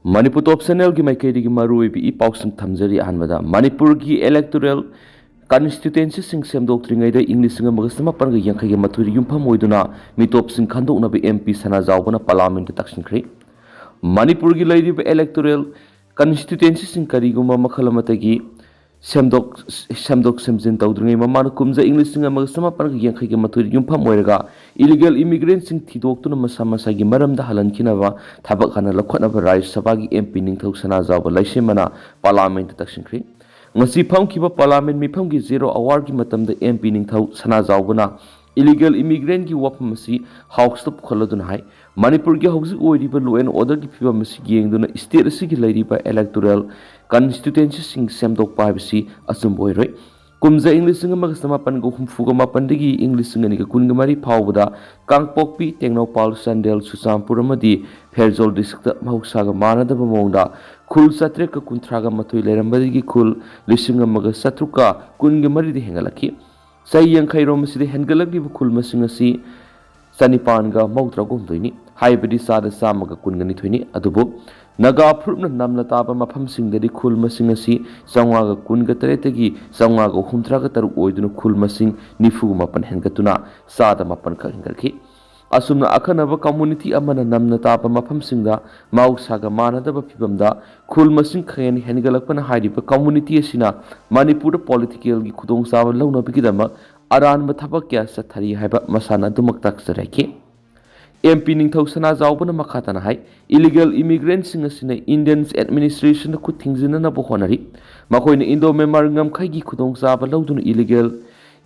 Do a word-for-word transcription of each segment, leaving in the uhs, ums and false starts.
ꯃꯅꯤꯄꯨꯔ ꯇꯣꯞ ꯆꯦꯅꯦꯜꯒꯤ ꯃꯥꯏꯀꯩꯗꯒꯤ ꯃꯔꯨꯑꯣꯏꯕ ꯏ ꯄꯥꯎꯁꯤꯡ ꯊꯝꯖꯔꯤ꯫ ꯑꯍꯥꯟꯕꯗ, ꯃꯅꯤꯄꯨꯔꯒꯤ electoral constituencyꯁꯤꯡ ꯁꯦꯝꯗꯣꯛꯇ꯭ꯔꯤꯉꯩꯗ ꯏꯪ ꯂꯤꯁꯤꯡ ꯑꯃꯒ ꯆꯃꯥꯄꯟꯒ ꯌꯥꯡꯈꯩꯒ ꯃꯥꯊꯣꯏꯗ ꯌꯨꯝꯐꯝ ꯑꯣꯏꯗꯨꯅ ꯃꯤꯇꯣꯞꯁꯤꯡ ꯈꯟꯗꯣꯛꯅꯕ ꯑꯦꯝ ꯄꯤ ꯁꯅꯥꯖꯥꯎꯕꯅ ꯄꯥꯔꯂꯥꯃꯦꯟꯠꯇ ꯇꯛꯁꯤꯟꯈ꯭ꯔꯦ꯫ ꯃꯅꯤꯄꯨꯔꯒꯤ ꯂꯩꯔꯤꯕ electoral constituencyꯁꯤꯡ ꯀꯔꯤꯒꯨꯝꯕ ꯃꯈꯜ ꯑꯃꯠꯇꯒꯤ ꯁꯦꯝꯗꯣꯛ, ꯁꯦꯝꯗꯣꯛ ꯁꯦꯝꯖꯤꯟ ꯇꯧꯗ꯭ꯔꯤꯉꯩ ꯃꯃꯥꯡꯗ ꯀꯨꯝꯖꯥ ꯏꯪ ꯂꯤꯁꯤꯡ ꯑꯃꯒ ꯆꯃꯥꯄꯟꯒ ꯌꯥꯡꯈꯩꯒ ꯃꯥꯊꯣꯏꯗ ꯌꯨꯝꯐꯝ ꯑꯣꯏꯔꯒ illegal immigrantꯁꯤꯡ ꯊꯤꯗꯣꯛꯇꯨꯅ ꯃꯁꯥ ꯃꯁꯥꯒꯤ ꯃꯔꯝꯗ ꯍꯜꯍꯟꯈꯤꯅꯕ ꯊꯕꯛ ꯍꯥꯟꯅ ꯂꯧꯈꯠꯅꯕ ꯔꯥꯖ꯭ꯌ ꯁꯚꯥꯒꯤ ꯑꯦꯝ ꯄꯤ ꯅꯤꯡꯊꯧ ꯁꯅꯥꯖꯥꯎꯕ ꯂꯩꯁꯦꯝꯕꯅ ꯄꯥꯔꯂꯥꯃꯦꯟꯠꯇ ꯇꯛꯁꯤꯟꯈ꯭ꯔꯦ꯫ ꯉꯁꯤ ꯐꯝꯈꯤꯕ ꯄꯥꯔꯂꯥꯃꯦꯟꯠ ꯃꯤꯐꯝꯒꯤ zero hourꯒꯤ ꯃꯇꯝꯗ ꯑꯦꯝ ꯄꯤ ꯅꯤꯡꯊꯧ ꯁꯅꯥꯖꯥꯎꯕꯅ illegal immigrantꯀꯤ ꯋꯥꯐꯝ ꯑꯁꯤ Houseꯇ ꯄꯨꯈꯠꯂꯗꯨꯅ ꯍꯥꯏ, ꯃꯅꯤꯄꯨꯔꯒꯤ ꯍꯧꯖꯤꯛ ꯑꯣꯏꯔꯤꯕ law and orderꯒꯤ ꯐꯤꯕꯝ ꯑꯁꯤ ꯌꯦꯡꯗꯨꯅ state ꯑꯁꯤꯒꯤ ꯂꯩꯔꯤꯕ electoral constituencyꯁꯤꯡ ꯁꯦꯝꯗꯣꯛꯄ ꯍꯥꯏꯕꯁꯤ ꯑꯆꯨꯝꯕ ꯑꯣꯏꯔꯣꯏ꯫ ꯀꯨꯝꯖꯥ ꯏꯪ ꯂꯤꯁꯤꯡ ꯑꯃꯒ ꯆꯃꯥꯄꯟꯒ ꯍꯨꯝꯐꯨꯒ ꯃꯥꯄꯟꯗꯒꯤ ꯏꯪ ꯂꯤꯁꯤꯡ ꯑꯅꯤꯒ ꯀꯨꯟꯒ ꯃꯔꯤ ꯐꯥꯎꯕꯗ ꯀꯥꯡꯄꯣꯛꯄꯤ, ꯇꯦꯡꯅꯧꯄꯥꯜ, ꯆꯥꯟꯗꯦꯜ, ꯆꯨꯔꯆꯥꯟꯄꯨꯔ ꯑꯃꯗꯤ ꯐꯦꯔꯖꯣꯜ districtꯇ ꯃꯍꯧꯁꯥꯒ ꯃꯥꯟꯅꯗꯕ ꯃꯑꯣꯡꯗ ꯈꯨꯜ ꯆꯥꯇ꯭ꯔꯦꯠꯀ ꯀꯨꯟꯊ꯭ꯔꯥꯒ ꯃꯥꯊꯣꯏ ꯂꯩꯔꯝꯕꯗꯒꯤ ꯈꯨꯜ ꯂꯤꯁꯤꯡ ꯑꯃꯒ ꯆꯥꯇ꯭ꯔꯨꯛꯀ ꯀꯨꯟꯒ ꯃꯔꯤꯗ ꯍꯦꯟꯒꯠꯂꯛꯈꯤ꯫ ꯆꯍꯤ ꯌꯥꯡꯈꯩꯔꯣꯝ ꯑꯁꯤꯗ ꯍꯦꯟꯒꯠꯂꯛꯂꯤꯕ ꯈꯨꯜ ꯃꯁꯤꯡ ꯑꯁꯤ ꯆꯅꯤꯄꯥꯟꯒ ꯃꯧꯗ꯭ꯔꯥꯒ ꯍꯨꯝꯗꯣꯏꯅꯤ, ꯍꯥꯏꯕꯗꯤ ꯆꯥꯗ ꯆꯥꯝꯃꯒ ꯀꯨꯟꯒ ꯅꯤꯊꯣꯏꯅꯤ꯫ ꯑꯗꯨꯕꯨ ꯅꯥꯒꯥ ꯐꯨꯔꯨꯞꯅ ꯅꯝꯅ ꯇꯥꯕ ꯃꯐꯝꯁꯤꯡꯗꯗꯤ ꯈꯨꯜ ꯃꯁꯤꯡ ꯑꯁꯤ ꯆꯥꯝꯃꯉꯥꯒ ꯀꯨꯟꯒ ꯇꯔꯦꯠꯇꯒꯤ ꯆꯥꯝꯃꯉꯥꯒ ꯍꯨꯝꯗ꯭ꯔꯥꯒ ꯇꯔꯨꯛ ꯑꯣꯏꯗꯨꯅ ꯈꯨꯜ ꯃꯁꯤꯡ ꯅꯤꯐꯨꯒ ꯃꯥꯄꯟ ꯍꯦꯟꯒꯠꯇꯨꯅ ꯆꯥꯗ ꯃꯥꯄꯟ ꯈꯛ ꯍꯦꯟꯒꯠꯈꯤ꯫ ꯑꯁꯨꯝꯅ ꯑꯈꯟꯅꯕ community ꯑꯃꯅ ꯅꯝꯅ ꯇꯥꯕ ꯃꯐꯝꯁꯤꯡꯗ ꯃꯍꯧꯁꯥꯒ ꯃꯥꯟꯅꯗꯕ ꯐꯤꯕꯝꯗ ꯈꯨꯜ ꯃꯁꯤꯡ ꯈꯥꯍꯦꯟ ꯍꯦꯟꯒꯠꯂꯛꯄꯅ ꯍꯥꯏꯔꯤꯕ community ꯑꯁꯤꯅ ꯃꯅꯤꯄꯨꯔꯗ politicalꯒꯤ ꯈꯨꯗꯣꯡꯆꯥꯕ ꯂꯧꯅꯕꯒꯤꯗꯃꯛ ꯑꯔꯥꯟꯕ ꯊꯕꯛ ꯀꯌꯥ ꯆꯠꯊꯔꯤ ꯍꯥꯏꯕ ꯃꯁꯥꯟꯅ ꯑꯗꯨꯃꯛ ꯇꯥꯛꯆꯔꯛꯈꯤ꯫ ꯑꯦꯝ ꯄꯤ ꯅꯤꯡꯊꯧ ꯁꯅꯥꯖꯥꯎꯕꯅ ꯃꯈꯥ ꯇꯥꯅ ꯍꯥꯏ, illegal immigrantꯁꯤꯡ ꯑꯁꯤꯅ Indian administrationꯗ ꯈꯨꯠ ꯊꯤꯡꯖꯤꯟꯅꯅꯕ ꯍꯣꯠꯅꯔꯤ꯫ ꯃꯈꯣꯏꯅ Indo-Myanmar ꯉꯝꯈꯩꯒꯤ ꯈꯨꯗꯣꯡꯆꯥꯕ ꯂꯧꯗꯨꯅ illegal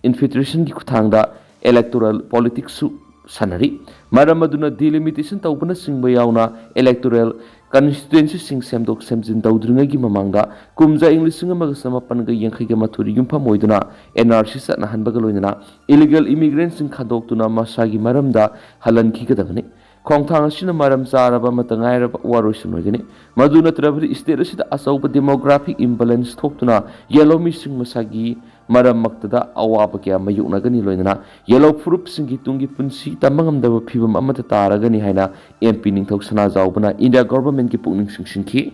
infiltrationꯒꯤ ꯈꯨꯠꯊꯥꯡꯗ electoral politicsꯁꯨ ꯁꯥꯟꯅꯔꯤ꯫ ꯃꯔꯝ ꯑꯗꯨꯅ delimitation ꯇꯧꯕꯅꯆꯤꯡꯕ ꯌꯥꯎꯅ electoral constituencyꯁꯤꯡ ꯁꯦꯝꯗꯣꯛ ꯁꯦꯝꯖꯤꯟ ꯇꯧꯗ꯭ꯔꯤꯉꯩꯒꯤ ꯃꯃꯥꯡꯗ ꯀꯨꯝꯖꯥ ꯏꯪ ꯂꯤꯁꯤꯡ ꯑꯃꯒ ꯆꯃꯥꯄꯟꯒ ꯌꯥꯡꯈꯩꯒ ꯃꯥꯊꯣꯏꯗ ꯌꯨꯝꯐꯝ ꯑꯣꯏꯗꯨꯅ N R C ꯆꯠꯅꯍꯟꯕꯒ ꯂꯣꯏꯅꯅ illegal immigrantꯁꯤꯡ ꯈꯟꯗꯣꯛꯇꯨꯅ ꯃꯁꯥꯒꯤ ꯃꯔꯝꯗ ꯍꯜꯍꯟꯈꯤꯒꯗꯕꯅꯤ꯫ ꯈꯣꯡꯊꯥꯡ ꯑꯁꯤꯅ ꯃꯔꯝ ꯆꯥꯔꯕ ꯑꯃꯠꯇ ꯉꯥꯏꯔꯕ ꯋꯥꯔꯣꯏꯁꯤꯟ ꯑꯣꯏꯒꯅꯤ꯫ ꯃꯗꯨ ꯅꯠꯇ꯭ꯔꯕꯗꯤ state ꯑꯁꯤꯗ ꯑꯆꯧꯕ demographic imbalance ꯊꯣꯛꯇꯨꯅ ꯌꯦꯜꯍꯧꯃꯤꯁꯤꯡ ꯃꯁꯥꯒꯤ ꯃꯔꯝꯃꯛꯇꯗ ꯑꯋꯥꯕ ꯀꯌꯥ ꯃꯥꯌꯣꯛꯅꯒꯅꯤ, ꯂꯣꯏꯅꯅ ꯌꯦꯜꯍꯧ ꯐꯨꯔꯨꯞꯁꯤꯡꯒꯤ ꯇꯨꯡꯒꯤ ꯄꯨꯟꯁꯤ ꯇꯝꯕ ꯉꯝꯗꯕ ꯐꯤꯕꯝ ꯑꯃꯗ ꯇꯥꯔꯒꯅꯤ ꯍꯥꯏꯅ ꯑꯦꯝ ꯄꯤ ꯅꯤꯡꯊꯧ ꯁꯅꯥꯖꯥꯎꯕꯅ ꯏꯟꯗꯤꯌꯥ ꯒꯣꯚꯔꯟꯃꯦꯟꯠꯀꯤ ꯄꯨꯛꯅꯤꯡ ꯆꯤꯡꯁꯤꯟꯈꯤ꯫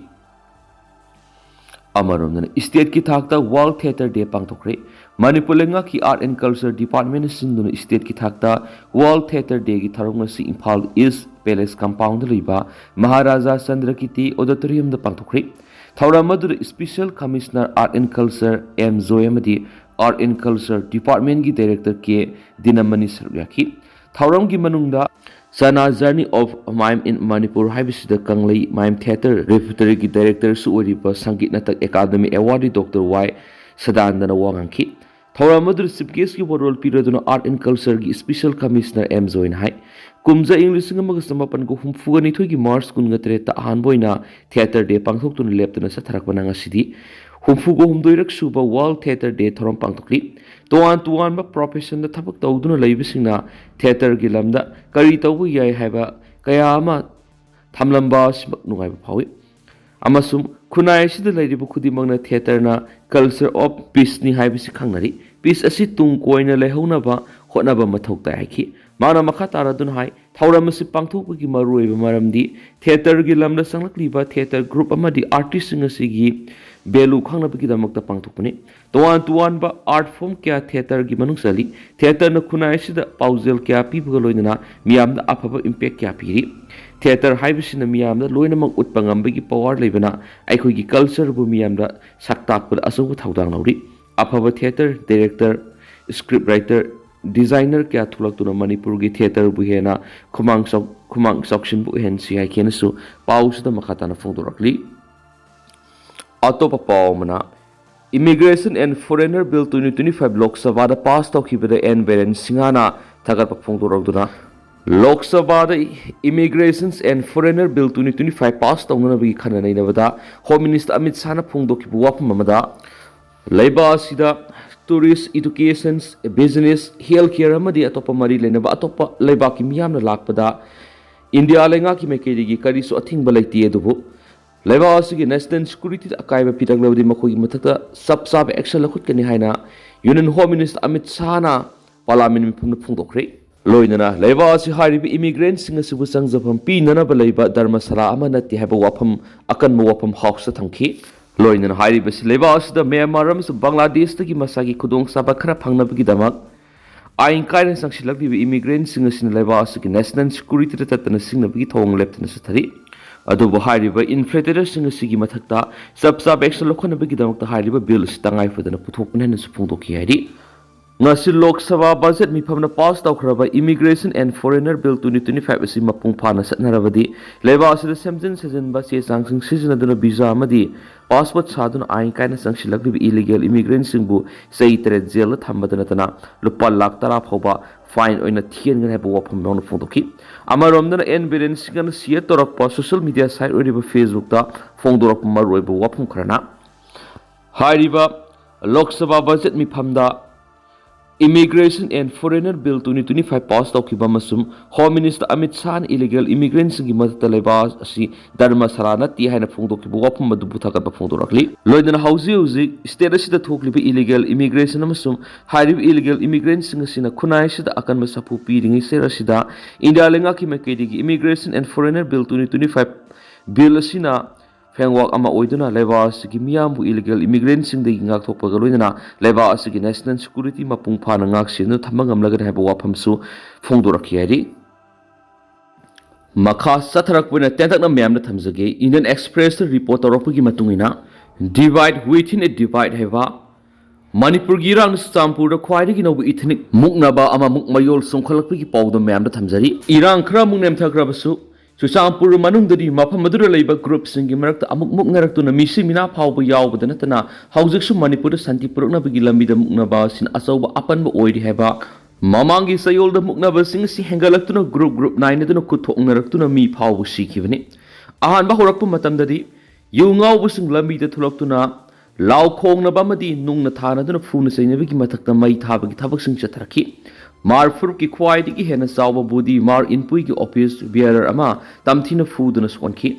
ꯑꯃꯔꯣꯝꯗꯅ ꯏꯁꯇꯦꯠꯀꯤ ꯊꯥꯛꯇ ꯋꯥꯔꯜ ꯊꯤꯌꯦꯇꯔ ꯗꯦ ꯄꯥꯡꯊꯣꯛꯈ꯭ꯔꯦ꯫ ꯃꯅꯤꯄꯨꯔ ꯂꯩꯉꯥꯛꯀꯤ ꯑꯥꯔꯠ ꯑꯦꯟ ꯀꯜꯆꯔ ꯗꯤꯄꯥꯔꯠꯃꯦꯟꯠꯅ ꯁꯤꯟꯗꯨꯅ ꯏꯁꯇꯦꯠꯀꯤ ꯊꯥꯛꯇ ꯋꯥꯔꯜ ꯊꯤꯌꯦꯇꯔ ꯗꯦꯒꯤ ꯊꯧꯔꯝ ꯉꯁꯤ ꯏꯝꯐꯥꯜ ꯏꯁ ꯄꯦꯂꯦꯁ ꯀꯝꯄꯥꯎꯟꯗ ꯂꯩꯕ ꯃꯍꯥꯔꯥꯖꯥ ꯆꯟꯗ꯭ꯔꯀꯤꯔꯇꯤ ꯑꯣꯗꯤꯇꯣꯔꯤꯌꯝꯗ ꯄꯥꯡꯊꯣꯛꯈ꯭ꯔꯦ꯫ ꯊꯧꯔꯝ ꯑꯗꯨꯗ special commissioner art and culture M Joy ꯑꯃꯗꯤ ꯑꯥꯔꯠ ꯑꯦꯟ ꯀꯜꯆꯔ ꯗꯤꯄꯥꯔꯠꯃꯦꯟꯠꯀꯤ ꯗꯥꯏꯔꯦꯛꯇꯔ ꯀꯦ ꯗꯤꯅꯃꯅꯤ ꯁꯔꯨꯛ ꯌꯥꯈꯤ꯫ ꯊꯧꯔꯝꯒꯤ ꯃꯅꯨꯡꯗ Chana Journey of Mime in Manipur ꯍꯥꯏꯕꯁꯤꯗ ꯀꯪꯂꯩ ꯃꯥꯏꯝ ꯊꯤꯌꯦꯇꯔ ꯔꯦꯄꯔꯇꯣꯔꯤꯒꯤ ꯗꯥꯏꯔꯦꯛꯇꯔꯁꯨ ꯑꯣꯏꯔꯤꯕ ꯁꯪꯒꯤꯠ ꯅꯥꯇꯛ ꯑꯦꯀꯥꯗꯃꯤ ꯑꯦꯋꯥꯔꯗꯤ ꯗꯣꯛꯇꯔ ꯋꯥꯏ ꯁꯗꯥꯅꯟꯗꯅ ꯋꯥ ꯉꯥꯡꯈꯤ꯫ ꯊꯧꯔꯝ ꯑꯗꯨꯗ ꯆꯤꯐ ꯒꯦꯁꯀꯤ ꯋꯥꯔꯣꯜ ꯄꯤꯔꯗꯨꯅ ꯑꯥꯔꯠ ꯑꯦꯟ ꯀꯜꯆꯔꯒꯤ ꯏꯁꯄꯤꯁꯦꯜ ꯀꯃꯤꯁꯅꯔ ꯑꯦꯝ ꯖꯣꯏꯅ ꯍꯥꯏ, ꯀꯨꯝꯖꯥ ꯏꯪ ꯂꯤꯁꯤꯡ ꯑꯃꯒ ꯆꯃꯥꯄꯟꯒ ꯍꯨꯝꯐꯨꯒ ꯅꯤꯊꯣꯏꯒꯤ ꯃꯥꯔꯆ ꯀꯨꯟꯒ ꯇꯔꯦꯠꯇ ꯑꯍꯥꯟꯕ ꯑꯣꯏꯅ ꯊꯤꯌꯦꯇꯔ ꯗꯦ ꯄꯥꯡꯊꯣꯛꯇꯨꯅ ꯂꯦꯞꯇꯅ ꯆꯠꯊꯔꯛꯄꯅ ꯉꯁꯤꯗꯤ ꯍꯨꯝꯐꯨꯒ ꯍꯨꯝꯗꯣꯏꯔꯛ ꯁꯨꯕ ꯋꯥꯔꯜ ꯊꯤꯌꯦꯇꯔ ꯗꯦ ꯊꯧꯔꯝ ꯄꯥꯡꯊꯣꯛꯂꯤ꯫ ꯇꯣꯉꯥꯟ ꯇꯣꯉꯥꯟꯕ ꯄ꯭ꯔꯣꯐꯦꯁꯟꯗ ꯊꯕꯛ ꯇꯧꯗꯨꯅ ꯂꯩꯕꯁꯤꯡꯅ ꯊꯤꯌꯦꯇꯔꯒꯤ ꯂꯝꯗ ꯀꯔꯤ ꯇꯧꯕ ꯌꯥꯏ ꯍꯥꯏꯕ ꯀꯌꯥ ꯑꯃ ꯊꯝꯂꯝꯕ ꯑꯁꯤꯃꯛ ꯅꯨꯡꯉꯥꯏꯕ ꯐꯥꯎꯏ꯫ ꯑꯃꯁꯨꯡ ꯈꯨꯟꯅꯥꯏ ꯑꯁꯤꯗ ꯂꯩꯔꯤꯕ ꯈꯨꯗꯤꯡꯃꯛꯅ ꯊꯤꯌꯦꯇꯔꯅ culture of peaceꯅꯤ ꯍꯥꯏꯕꯁꯤ ꯈꯪꯅꯔꯤ꯫ Peace ꯑꯁꯤ ꯇꯨꯡ ꯀꯣꯏꯅ ꯂꯩꯍꯧꯅꯕ ꯍꯣꯠꯅꯕ ꯃꯊꯧ ꯇꯥꯏ ꯍꯥꯏꯈꯤ꯫ ꯃꯥꯅ ꯃꯈꯥ ꯇꯥꯔꯗꯨꯅ ꯍꯥꯏ, ꯊꯧꯔꯝ ꯑꯁꯤ ꯄꯥꯡꯊꯣꯛꯄꯒꯤ ꯃꯔꯨꯑꯣꯏꯕ ꯃꯔꯝꯗꯤ ꯊꯤꯌꯦꯇꯔꯒꯤ ꯂꯝꯗ ꯆꯪꯂꯛꯂꯤꯕ ꯊꯤꯌꯦꯇꯔ ꯒ꯭ꯔꯨꯞ ꯑꯃꯗꯤ ꯑꯥꯔꯇꯤꯁꯁꯤꯡ ꯑꯁꯤꯒꯤ ꯚꯦꯂꯨ ꯈꯪꯅꯕꯒꯤꯗꯃꯛꯇ ꯄꯥꯡꯊꯣꯛꯄꯅꯤ꯫ ꯇꯣꯉꯥꯟ ꯇꯣꯉꯥꯟꯕ ꯑꯥꯔꯠ ꯐꯣꯔꯝ ꯀꯌꯥ ꯊꯤꯌꯦꯇꯔꯒꯤ ꯃꯅꯨꯡ ꯆꯜꯂꯤ꯫ ꯊꯤꯌꯦꯇꯔꯅ ꯈꯨꯟꯅꯥꯏ ꯑꯁꯤꯗ ꯄꯥꯎꯖꯦꯜ ꯀꯌꯥ ꯄꯤꯕꯒ ꯂꯣꯏꯅꯅ ꯃꯤꯌꯥꯝꯗ ꯑꯐꯕ ꯏꯝꯄꯦꯛ ꯀꯌꯥ ꯄꯤꯔꯤ꯫ ꯊꯤꯌꯦꯇꯔ ꯍꯥꯏꯕꯁꯤꯅ ꯃꯤꯌꯥꯝꯗ ꯂꯣꯏꯅꯃꯛ ꯎꯠꯄ ꯉꯝꯕꯒꯤ ꯄꯋꯥꯔ ꯂꯩꯕꯅ ꯑꯩꯈꯣꯏꯒꯤ ꯀꯜꯆꯔꯕꯨ ꯃꯤꯌꯥꯝꯗ ꯁꯛ ꯇꯥꯛꯄꯗ ꯑꯆꯧꯕ ꯊꯧꯗꯥꯡ ꯂꯧꯔꯤ꯫ ꯑꯐꯕ theatre director, script writer, designer ꯀꯌꯥ ꯊꯣꯛꯂꯛꯇꯨꯅ ꯃꯅꯤꯄꯨꯔꯒꯤ ꯊꯤꯌꯦꯇꯔꯕꯨ ꯍꯦꯟꯅ ꯈꯨꯃꯥꯡ ꯆꯥꯎ-, ꯈꯨꯃꯥꯡ ꯆꯥꯎꯁꯤꯟꯕ ꯑꯣꯏꯍꯟꯁꯤ ꯍꯥꯏꯈꯤꯅꯁꯨ ꯄꯥꯎꯁꯤꯗ ꯃꯈꯥ ꯇꯥꯅ ꯐꯣꯡꯗꯣꯔꯛꯂꯤ꯫ ꯑꯇꯣꯞꯄ ꯄꯥꯎ ꯑꯃꯅ, Immigration and Foreigner Bill twenty twenty-five ꯂꯣꯛ ꯁꯚꯥꯗ ꯄꯥꯁ ꯇꯧꯈꯤꯕꯗ ꯑꯦꯟ ꯕꯤꯔꯦꯟ ꯁꯤꯡꯍꯅ ꯊꯥꯒꯠꯄ ꯐꯣꯡꯗꯣꯔꯛꯇꯨꯅ, ꯂꯣꯛ ꯁꯚꯥꯗ Immigration and Foreigner Bill twenty twenty-five pass ꯇꯧꯅꯅꯕꯒꯤ ꯈꯟꯅ ꯅꯩꯅꯕꯗ ꯍꯣꯝ ꯃꯤꯅꯤꯁꯇꯔ ꯑꯃꯤꯠ ꯁꯥꯍꯅ ꯐꯣꯡꯗꯣꯛꯈꯤꯕ ꯋꯥꯐꯝ ꯑꯃꯗ, ꯂꯩꯕꯥꯛ ꯑꯁꯤꯗ tourist, education, business, health care ꯑꯃꯗꯤ ꯑꯇꯣꯞꯄ ꯃꯔꯤ ꯂꯩꯅꯕ ꯑꯇꯣꯞꯄ ꯂꯩꯕꯥꯛꯀꯤ ꯃꯤꯌꯥꯝꯅ ꯂꯥꯛꯄꯗ ꯏꯟꯗꯤꯌꯥ ꯂꯩꯉꯥꯛꯀꯤ ꯃꯥꯏꯀꯩꯗꯒꯤ ꯀꯔꯤꯁꯨ ꯑꯊꯤꯡꯕ ꯂꯩꯇꯦ, ꯑꯗꯨꯕꯨ ꯂꯩꯕꯥꯛ ꯑꯁꯤꯒꯤ ꯅꯦꯁꯅꯦꯜ ꯁꯦꯀ꯭ꯌꯨꯔꯤꯇꯤꯗ ꯑꯀꯥꯏꯕ ꯄꯤꯔꯛꯂꯕꯗꯤ ꯃꯈꯣꯏꯒꯤ ꯃꯊꯛꯇ ꯆꯞ ꯆꯥꯕ ꯑꯦꯛꯁꯟ ꯂꯧꯈꯠꯀꯅꯤ ꯍꯥꯏꯅ ꯌꯨꯅꯤꯌꯟ ꯍꯣꯝ ꯃꯤꯅꯤꯁꯇꯔ ꯑꯃꯤꯠ ꯁꯥꯍꯅ ꯄꯥꯔꯂꯤꯌꯥꯃꯦꯟ ꯃꯤꯐꯝꯗ ꯐꯣꯡꯗꯣꯛꯈ꯭ꯔꯦ꯫ ꯂꯣꯏꯅꯅ ꯂꯩꯕꯥꯛ ꯑꯁꯤ ꯍꯥꯏꯔꯤꯕ ꯏꯃꯤꯒ꯭ꯔꯦꯟꯁꯤꯡ ꯑꯁꯤꯕꯨ ꯆꯪꯖꯐꯝ ꯄꯤꯅꯅꯕ ꯂꯩꯕ ꯙꯔꯃꯁꯥꯂꯥ ꯑꯃ ꯅꯠꯇꯦ ꯍꯥꯏꯕ ꯋꯥꯐꯝ ꯑꯀꯟꯕ ꯋꯥꯐꯝ ꯍꯥꯎꯁꯇ ꯊꯝꯈꯤ꯫ ꯂꯣꯏꯅꯅ ꯍꯥꯏꯔꯤꯕꯁꯤ ꯂꯩꯕꯥꯛ ꯑꯁꯤꯗ ꯃ꯭ꯌꯥꯟꯃꯥꯔ ꯑꯃꯁꯨꯡ ꯕꯪꯒ꯭ꯂꯥꯗꯦꯁꯇꯒꯤ ꯃꯁꯥꯒꯤ ꯈꯨꯗꯣꯡꯆꯥꯕ ꯈꯔ ꯐꯪꯅꯕꯒꯤꯗꯃꯛ ꯑꯥꯏꯟ ꯀꯥꯏꯅ ꯆꯪꯁꯤꯜꯂꯛꯂꯤꯕ ꯏꯃꯤꯒ꯭ꯔꯦꯟꯁꯤꯡ ꯑꯁꯤꯅ ꯂꯩꯕꯥꯛ ꯑꯁꯤꯒꯤ ꯅꯦꯁꯅꯦꯜ ꯁꯦꯀ꯭ꯌꯨꯔꯤꯇꯤꯗ ꯇꯠꯇꯅ ꯁꯤꯡꯅꯕꯒꯤ ꯊꯧꯑꯣꯡ ꯂꯦꯞꯇꯅ ꯆꯠꯊꯔꯤ꯫ ꯑꯗꯨꯕꯨ ꯍꯥꯏꯔꯤꯕ ꯏꯟꯐꯤꯜꯇ꯭ꯔꯦꯇꯔꯁꯤꯡ ꯑꯁꯤꯒꯤ ꯃꯊꯛꯇ ꯆꯞ ꯆꯥꯕ ꯑꯦꯛꯁꯟ ꯂꯧꯈꯠꯅꯕꯒꯤꯗꯃꯛꯇ ꯍꯥꯏꯔꯤꯕ ꯕꯤꯜ ꯑꯁꯤ ꯇꯉꯥꯏ ꯐꯗꯅ ꯄꯨꯊꯣꯛꯄꯅꯤ ꯍꯥꯏꯅꯁꯨ ꯐꯣꯡꯗꯣꯛꯈꯤ ꯍꯥꯏꯔꯤ꯫ ꯉꯁꯤ ꯂꯣꯛ ꯁꯚꯥ ꯕꯖꯦꯠ ꯃꯤꯐꯝꯅ ꯄꯥꯁ ꯇꯧꯈ꯭ꯔꯕ Immigration and Foreigner Bill twenty twenty-five ꯑꯁꯤ ꯃꯄꯨꯡ ꯐꯥꯅ ꯆꯠꯅꯔꯕꯗꯤ ꯂꯩꯕꯥꯛ ꯑꯁꯤꯗ ꯁꯦꯝꯖꯤꯟ ꯁꯥꯖꯤꯟꯕ ꯆꯦ ꯆꯥꯡꯁꯤꯡ ꯁꯤꯖꯤꯟꯅꯗꯨꯅ ꯚꯤꯖꯥ ꯑꯃꯗꯤ ꯄꯥꯁꯄꯣꯔꯠ ꯁꯥꯗꯨꯅ ꯑꯥꯏꯟ ꯀꯥꯏꯅ ꯆꯪꯁꯤꯜꯂꯛꯂꯤꯕ ꯏꯂꯤꯒꯦꯜ ꯏꯃꯤꯒ꯭ꯔꯦꯟꯁꯤꯡꯕꯨ ꯆꯍꯤ ꯇꯔꯦꯠ ꯖꯦꯜꯗ ꯊꯝꯕꯗ ꯅꯠꯇꯅ ꯂꯨꯄꯥ ꯂꯥꯈ ꯇꯔꯥ ꯐꯥꯎꯕ ꯐꯥꯏꯟ ꯑꯣꯏꯅ ꯊꯤꯍꯟꯒꯅꯤ ꯍꯥꯏꯕ ꯋꯥꯐꯝ ꯌꯥꯎꯅ ꯐꯣꯡꯗꯣꯛꯈꯤ꯫ ꯑꯃꯔꯣꯝꯗꯅ ꯑꯦꯟ ꯕꯤꯔꯦꯟ ꯁꯤꯡꯍꯅ ꯁꯤꯌꯔ ꯇꯧꯔꯛꯄ ꯁꯣꯁꯤꯌꯦꯜ ꯃꯤꯗꯤꯌꯥ ꯁꯥꯏꯠ ꯑꯣꯏꯔꯤꯕ ꯐꯦꯁꯕꯨꯛꯇ ꯐꯣꯡꯗꯣꯔꯛꯄ ꯃꯔꯨꯑꯣꯏꯕ ꯋꯥꯐꯝ ꯈꯔꯅ ꯍꯥꯏꯔꯤꯕ ꯂꯣꯛ ꯁꯚꯥ ꯕꯖꯦꯠ ꯃꯤꯐꯝꯗ Immigration and Foreigner Bill twenty twenty-five pass ꯇꯧꯈꯤꯕ ꯑꯃꯁꯨꯡ ꯍꯣꯝ ꯃꯤꯅꯤꯁꯇꯔ ꯑꯃꯤꯠ ꯁꯥꯍꯅ ꯏꯂꯤꯒꯦꯜ ꯏꯃꯤꯒ꯭ꯔꯦꯟꯁꯤꯡꯒꯤ ꯃꯊꯛꯇ ꯂꯩꯕꯥꯛ ꯑꯁꯤ ꯙꯔꯃꯁꯥꯂꯥ ꯅꯠꯇꯦ ꯍꯥꯏꯅ ꯐꯣꯡꯗꯣꯛꯈꯤꯕ ꯋꯥꯐꯝ ꯑꯗꯨꯕꯨ ꯊꯥꯒꯠꯄ ꯐꯣꯡꯗꯣꯔꯛꯂꯤ꯫ ꯂꯣꯏꯅꯅ ꯍꯧꯖꯤꯛ ꯍꯧꯖꯤꯛ ꯁ꯭ꯇꯦꯠ ꯑꯁꯤꯗ ꯊꯣꯛꯂꯤꯕ ꯏꯂꯤꯒꯦꯜ ꯏꯃꯤꯒ꯭ꯔꯦꯁꯟ ꯑꯃꯁꯨꯡ ꯍꯥꯏꯔꯤꯕ ꯏꯂꯤꯒꯦꯜ ꯏꯃꯤꯒ꯭ꯔꯦꯟꯁꯤꯡ ꯑꯁꯤꯅ ꯈꯨꯟꯅꯥꯏ ꯑꯁꯤꯗ ꯑꯀꯟꯕ ꯁꯥꯐꯨ ꯄꯤꯔꯤꯉꯩ ꯆꯩꯔꯛ ꯑꯁꯤꯗ ꯏꯟꯗꯤꯌꯥ ꯂꯩꯉꯥꯛꯀꯤ ꯃꯥꯏꯀꯩꯗꯒꯤ Immigration and Foreigner Bill twenty twenty-five bill ꯑꯁꯤꯅ ꯐꯦꯡꯋꯥꯛ ꯑꯃ ꯑꯣꯏꯗꯨꯅ ꯂꯩꯕꯥꯛ ꯑꯁꯤꯒꯤ ꯃꯤꯌꯥꯝꯕꯨ ꯏꯂꯤꯒꯦꯜ ꯏꯃꯤꯒ꯭ꯔꯦꯟꯁꯤꯡꯗꯒꯤ ꯉꯥꯛꯊꯣꯛꯄꯒ ꯂꯣꯏꯅꯅ ꯂꯩꯕꯥꯛ ꯑꯁꯤꯒꯤ ꯅꯦꯁꯅꯦꯜ ꯁꯦꯀ꯭ꯌꯨꯔꯤꯇꯤ ꯃꯄꯨꯡ ꯐꯥꯅ ꯉꯥꯛꯁꯦꯟꯗꯨꯅ ꯊꯝꯕ ꯉꯝꯂꯒꯅꯤ ꯍꯥꯏꯕ ꯋꯥꯐꯝꯁꯨ ꯐꯣꯡꯗꯣꯔꯛꯈꯤ ꯍꯥꯏꯔꯤ꯫ ꯃꯈꯥ ꯆꯠꯊꯔꯛꯄ ꯑꯣꯏꯅ ꯇꯦꯟꯇꯛꯅ ꯃꯌꯥꯝꯗ ꯊꯝꯖꯒꯦ꯫ ꯏꯟꯗꯤꯌꯟ ꯑꯦꯛꯁꯄ꯭ꯔꯦꯁꯇ ꯔꯤꯄꯣꯔꯠ ꯇꯧꯔꯛꯄꯒꯤ ꯃꯇꯨꯡ ꯏꯟꯅ, Divide Within a Divide ꯍꯥꯏꯕ ꯃꯅꯤꯄꯨꯔꯒꯤ ꯏꯔꯥꯡꯅ ꯆꯨꯔꯆꯥꯟꯄꯨꯔꯗ ꯈ꯭ꯋꯥꯏꯗꯒꯤ ꯅꯧꯕ ꯏꯊꯅꯤꯛ ꯃꯨꯛꯅꯕ ꯑꯃ ꯑꯃꯨꯛ ꯃꯌꯣꯜ ꯆꯣꯡꯈꯠꯂꯛꯄꯒꯤ ꯄꯥꯎꯗꯝ ꯃꯌꯥꯝꯗ ꯊꯝꯖꯔꯤ꯫ ꯏꯔꯥꯡ ꯈꯔ ꯑꯃꯨꯛ ꯅꯦꯝꯊꯈ꯭ꯔꯕꯁꯨ, ꯆꯨꯔꯆꯥꯟꯄꯨꯔ ꯃꯅꯨꯡꯗꯗꯤ ꯃꯐꯝ ꯑꯗꯨꯗ ꯂꯩꯕ ꯒ꯭ꯔꯨꯞꯁꯤꯡꯒꯤ ꯃꯔꯛꯇ ꯑꯃꯨꯛ ꯃꯨꯛꯅꯔꯛꯇꯨꯅ ꯃꯤꯁꯤ ꯃꯤꯅꯥ ꯐꯥꯎꯕ ꯌꯥꯎꯕꯗ ꯅꯠꯇꯅ, ꯍꯧꯖꯤꯛꯁꯨ ꯃꯅꯤꯄꯨꯔꯗ ꯁꯥꯟꯇꯤ ꯄꯨꯔꯛꯅꯕꯒꯤ ꯂꯝꯕꯤꯗ ꯃꯨꯛꯅꯕ ꯑꯁꯤꯅ ꯑꯆꯧꯕ ꯑꯄꯟꯕ ꯑꯣꯏꯔꯤ ꯍꯥꯏꯕ, ꯃꯃꯥꯡꯒꯤ ꯆꯌꯣꯜꯗ ꯃꯨꯛꯅꯕꯁꯤꯡ ꯑꯁꯤ ꯍꯦꯟꯒꯠꯂꯛꯇꯨꯅ ꯒ꯭ꯔꯨꯞ ꯒ꯭ꯔꯨꯞ ꯅꯥꯏꯅꯗꯨꯅ ꯈꯨꯠ ꯊꯣꯛꯅꯔꯛꯇꯨꯅ ꯃꯤ ꯐꯥꯎꯕ ꯁꯤꯈꯤꯕꯅꯤ꯫ ꯑꯍꯥꯟꯕ ꯍꯧꯔꯛꯄ ꯃꯇꯝꯗꯗꯤ ꯌꯨ ꯉꯥꯎꯕꯁꯤꯡ ꯂꯝꯕꯤꯗ ꯊꯣꯛꯂꯛꯇꯨꯅ ꯂꯥꯎ ꯈꯣꯡꯅꯕ ꯑꯃꯗꯤ ꯅꯨꯡꯅ ꯊꯥꯅꯗꯨꯅ ꯐꯨꯅ ꯆꯩꯅꯕꯒꯤ ꯃꯊꯛꯇ ꯃꯩ ꯊꯥꯕꯒꯤ ꯊꯕꯛꯁꯤꯡ ꯆꯠꯊꯔꯛꯈꯤ꯫ ꯃꯥꯔ ꯐꯨꯔꯨꯞꯀꯤ ꯈ꯭ꯋꯥꯏꯗꯒꯤ ꯍꯦꯟꯅ ꯆꯥꯎꯕ ꯕꯨꯗꯤ ꯃꯥꯔ ꯏꯟꯄꯨꯏꯒꯤ ꯑꯣꯐꯤꯁ ꯕꯤꯌꯥꯔꯔ ꯑꯃ ꯇꯝꯊꯤꯅ ꯐꯨꯗꯨꯅ ꯁꯣꯛꯍꯟꯈꯤ꯫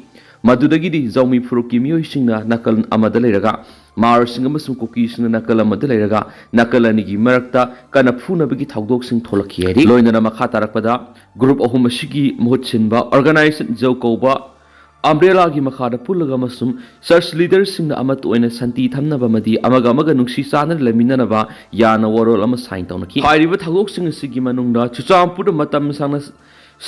ꯃꯗꯨꯗꯒꯤꯗꯤ ꯖꯧꯃꯤ ꯐꯨꯔꯨꯞꯀꯤ ꯃꯤꯑꯣꯏꯁꯤꯡꯅ ꯅꯥꯀꯜ ꯑꯃꯗ ꯂꯩꯔꯒ, ꯃꯥꯔꯁꯤꯡ ꯑꯃꯁꯨꯡ ꯀꯨꯀꯤꯁꯤꯡꯅ ꯅꯥꯀꯜ ꯑꯃꯗ ꯂꯩꯔꯒ, ꯅꯥꯀꯜ ꯑꯅꯤꯒꯤ ꯃꯔꯛꯇ ꯀꯟꯅ ꯐꯨꯅꯕꯒꯤ ꯊꯧꯗꯣꯛꯁꯤꯡ ꯊꯣꯛꯂꯛꯈꯤ ꯍꯥꯏꯔꯤ꯫ ꯂꯣꯏꯅꯅ ꯃꯈꯥ ꯇꯥꯔꯛꯄꯗ ꯒ꯭ꯔꯨꯞ ꯑꯍꯨꯝ ꯑꯁꯤꯒꯤ ꯃꯍꯨꯠ ꯁꯤꯟꯕ ꯑꯣꯔꯒꯅꯥꯏꯖꯦꯁꯟ ꯖꯧ ꯀꯧꯕ ꯑꯝꯕ꯭ꯔꯦꯂꯥꯒꯤ ꯃꯈꯥꯗ ꯄꯨꯜꯂꯒ ꯑꯃꯁꯨꯡ ꯆꯔꯆ ꯂꯤꯗꯔꯁꯤꯡꯅ ꯑꯃꯠꯇ ꯑꯣꯏꯅ ꯁꯥꯟꯇꯤ ꯊꯝꯅꯕ ꯑꯃꯗꯤ ꯑꯃꯒ ꯑꯃꯒ ꯅꯨꯡꯁꯤ ꯆꯥꯟꯅꯅ ꯂꯩꯃꯤꯟꯅꯅꯕ ꯌꯥꯅ ꯋꯥꯔꯣꯜ ꯑꯃ ꯁꯥꯏꯟ ꯇꯧꯅꯈꯤ꯫ ꯍꯥꯏꯔꯤꯕ ꯊꯧꯗꯣꯛꯁꯤꯡ ꯑꯁꯤꯒꯤ ꯃꯅꯨꯡꯗ ꯆꯨꯔꯆꯥꯟꯄꯨꯔꯗ ꯃꯇꯝ ꯁꯥꯡꯅ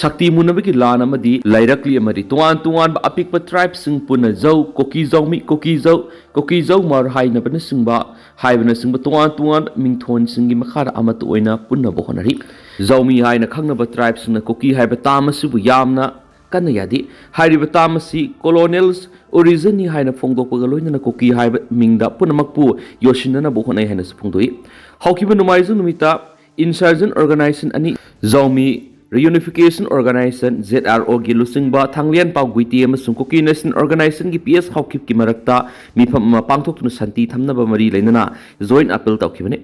ꯁꯛꯇꯤ ꯃꯨꯟꯅꯕꯒꯤ ꯂꯥꯟ ꯑꯃꯗꯤ ꯂꯩꯔꯛꯂꯤ ꯑꯃꯗꯤ ꯇꯣꯉꯥꯟ ꯇꯣꯉꯥꯟꯕ ꯑꯄꯤꯛꯄ ꯇ꯭ꯔꯥꯏꯕꯁꯤꯡ ꯄꯨꯟꯅ ꯖꯧ, ꯀꯣꯀꯤ ꯖꯧꯃꯤ, ꯀꯣꯀꯤ ꯖꯧ, ꯀꯣꯀꯤ ꯖꯧ ꯃꯥꯔ ꯍꯥꯏꯅꯕꯅꯆꯤꯡꯕ, ꯍꯥꯏꯕꯅꯆꯤꯡꯕ ꯇꯣꯉꯥꯟ ꯇꯣꯉꯥꯟꯕ ꯃꯤꯡꯊꯣꯟꯁꯤꯡꯒꯤ ꯃꯈꯥꯗ ꯑꯃꯠꯇ ꯑꯣꯏꯅ ꯄꯨꯟꯅꯕ ꯍꯣꯠꯅꯔꯤ꯫ ꯖꯧꯃꯤ ꯍꯥꯏꯅ ꯈꯪꯅꯕ ꯇ꯭ꯔꯥꯏꯕꯁꯤꯡꯅ ꯀꯣꯀꯤ ꯍꯥꯏꯕ ꯇꯥꯝ ꯑꯁꯤꯕꯨ ꯌꯥꯝꯅ ꯀꯟꯅ ꯌꯥꯗꯦ꯫ ꯍꯥꯏꯔꯤꯕ ꯇꯥꯝ ꯑꯁꯤ ꯀꯣꯂꯣꯅꯤꯌꯦꯜ ꯑꯣꯔꯤꯖꯟꯅꯤ ꯍꯥꯏꯅ ꯐꯣꯡꯗꯣꯛꯄꯒ ꯂꯣꯏꯅꯅ ꯀꯣꯀꯤ ꯍꯥꯏꯕ ꯃꯤꯡꯗ ꯄꯨꯝꯅꯃꯛꯄꯨ ꯌꯣꯠꯁꯤꯟꯅꯅꯕ ꯍꯣꯠꯅꯩ ꯍꯥꯏꯅꯁꯨ ꯐꯣꯡꯗꯣꯛꯏ꯫ ꯍꯧꯈꯤꯕ ꯅꯣꯡꯃꯥꯏꯖꯤꯡ ꯅꯨꯃꯤꯠꯇ ꯏꯟꯁꯔꯖꯦꯟ ꯑꯣꯔꯒꯅꯥꯏꯖꯦꯁꯟ ꯑꯅꯤ, ꯖꯧꯃꯤ ꯔꯤꯌꯨꯅꯤꯐꯤꯀꯦꯁꯟ ꯑꯣꯔꯒꯅꯥꯏꯖꯦꯁꯟ, ꯖꯦꯠ ꯑꯥꯔ ꯑꯣꯒꯤ ꯂꯨꯆꯤꯡꯕ ꯊꯥꯡꯂꯦꯟꯄꯥꯎ ꯒꯨꯏꯇꯦ ꯑꯃꯁꯨꯡ ꯀꯨꯀꯤ ꯅꯦꯁꯅꯦꯜ ꯑꯣꯔꯒꯅꯥꯏꯖꯦꯁꯟꯒꯤ ꯄꯤ ꯑꯦꯁ ꯍꯥꯎꯀꯤꯞꯀꯤ ꯃꯔꯛꯇ ꯃꯤꯐꯝ ꯑꯃ ꯄꯥꯡꯊꯣꯛꯇꯨꯅ ꯁꯥꯟꯇꯤ ꯊꯝꯅꯕ ꯃꯔꯤ ꯂꯩꯅꯅ ꯖꯣꯏꯟ ꯑꯄꯤꯜ ꯇꯧꯈꯤꯕꯅꯤ꯫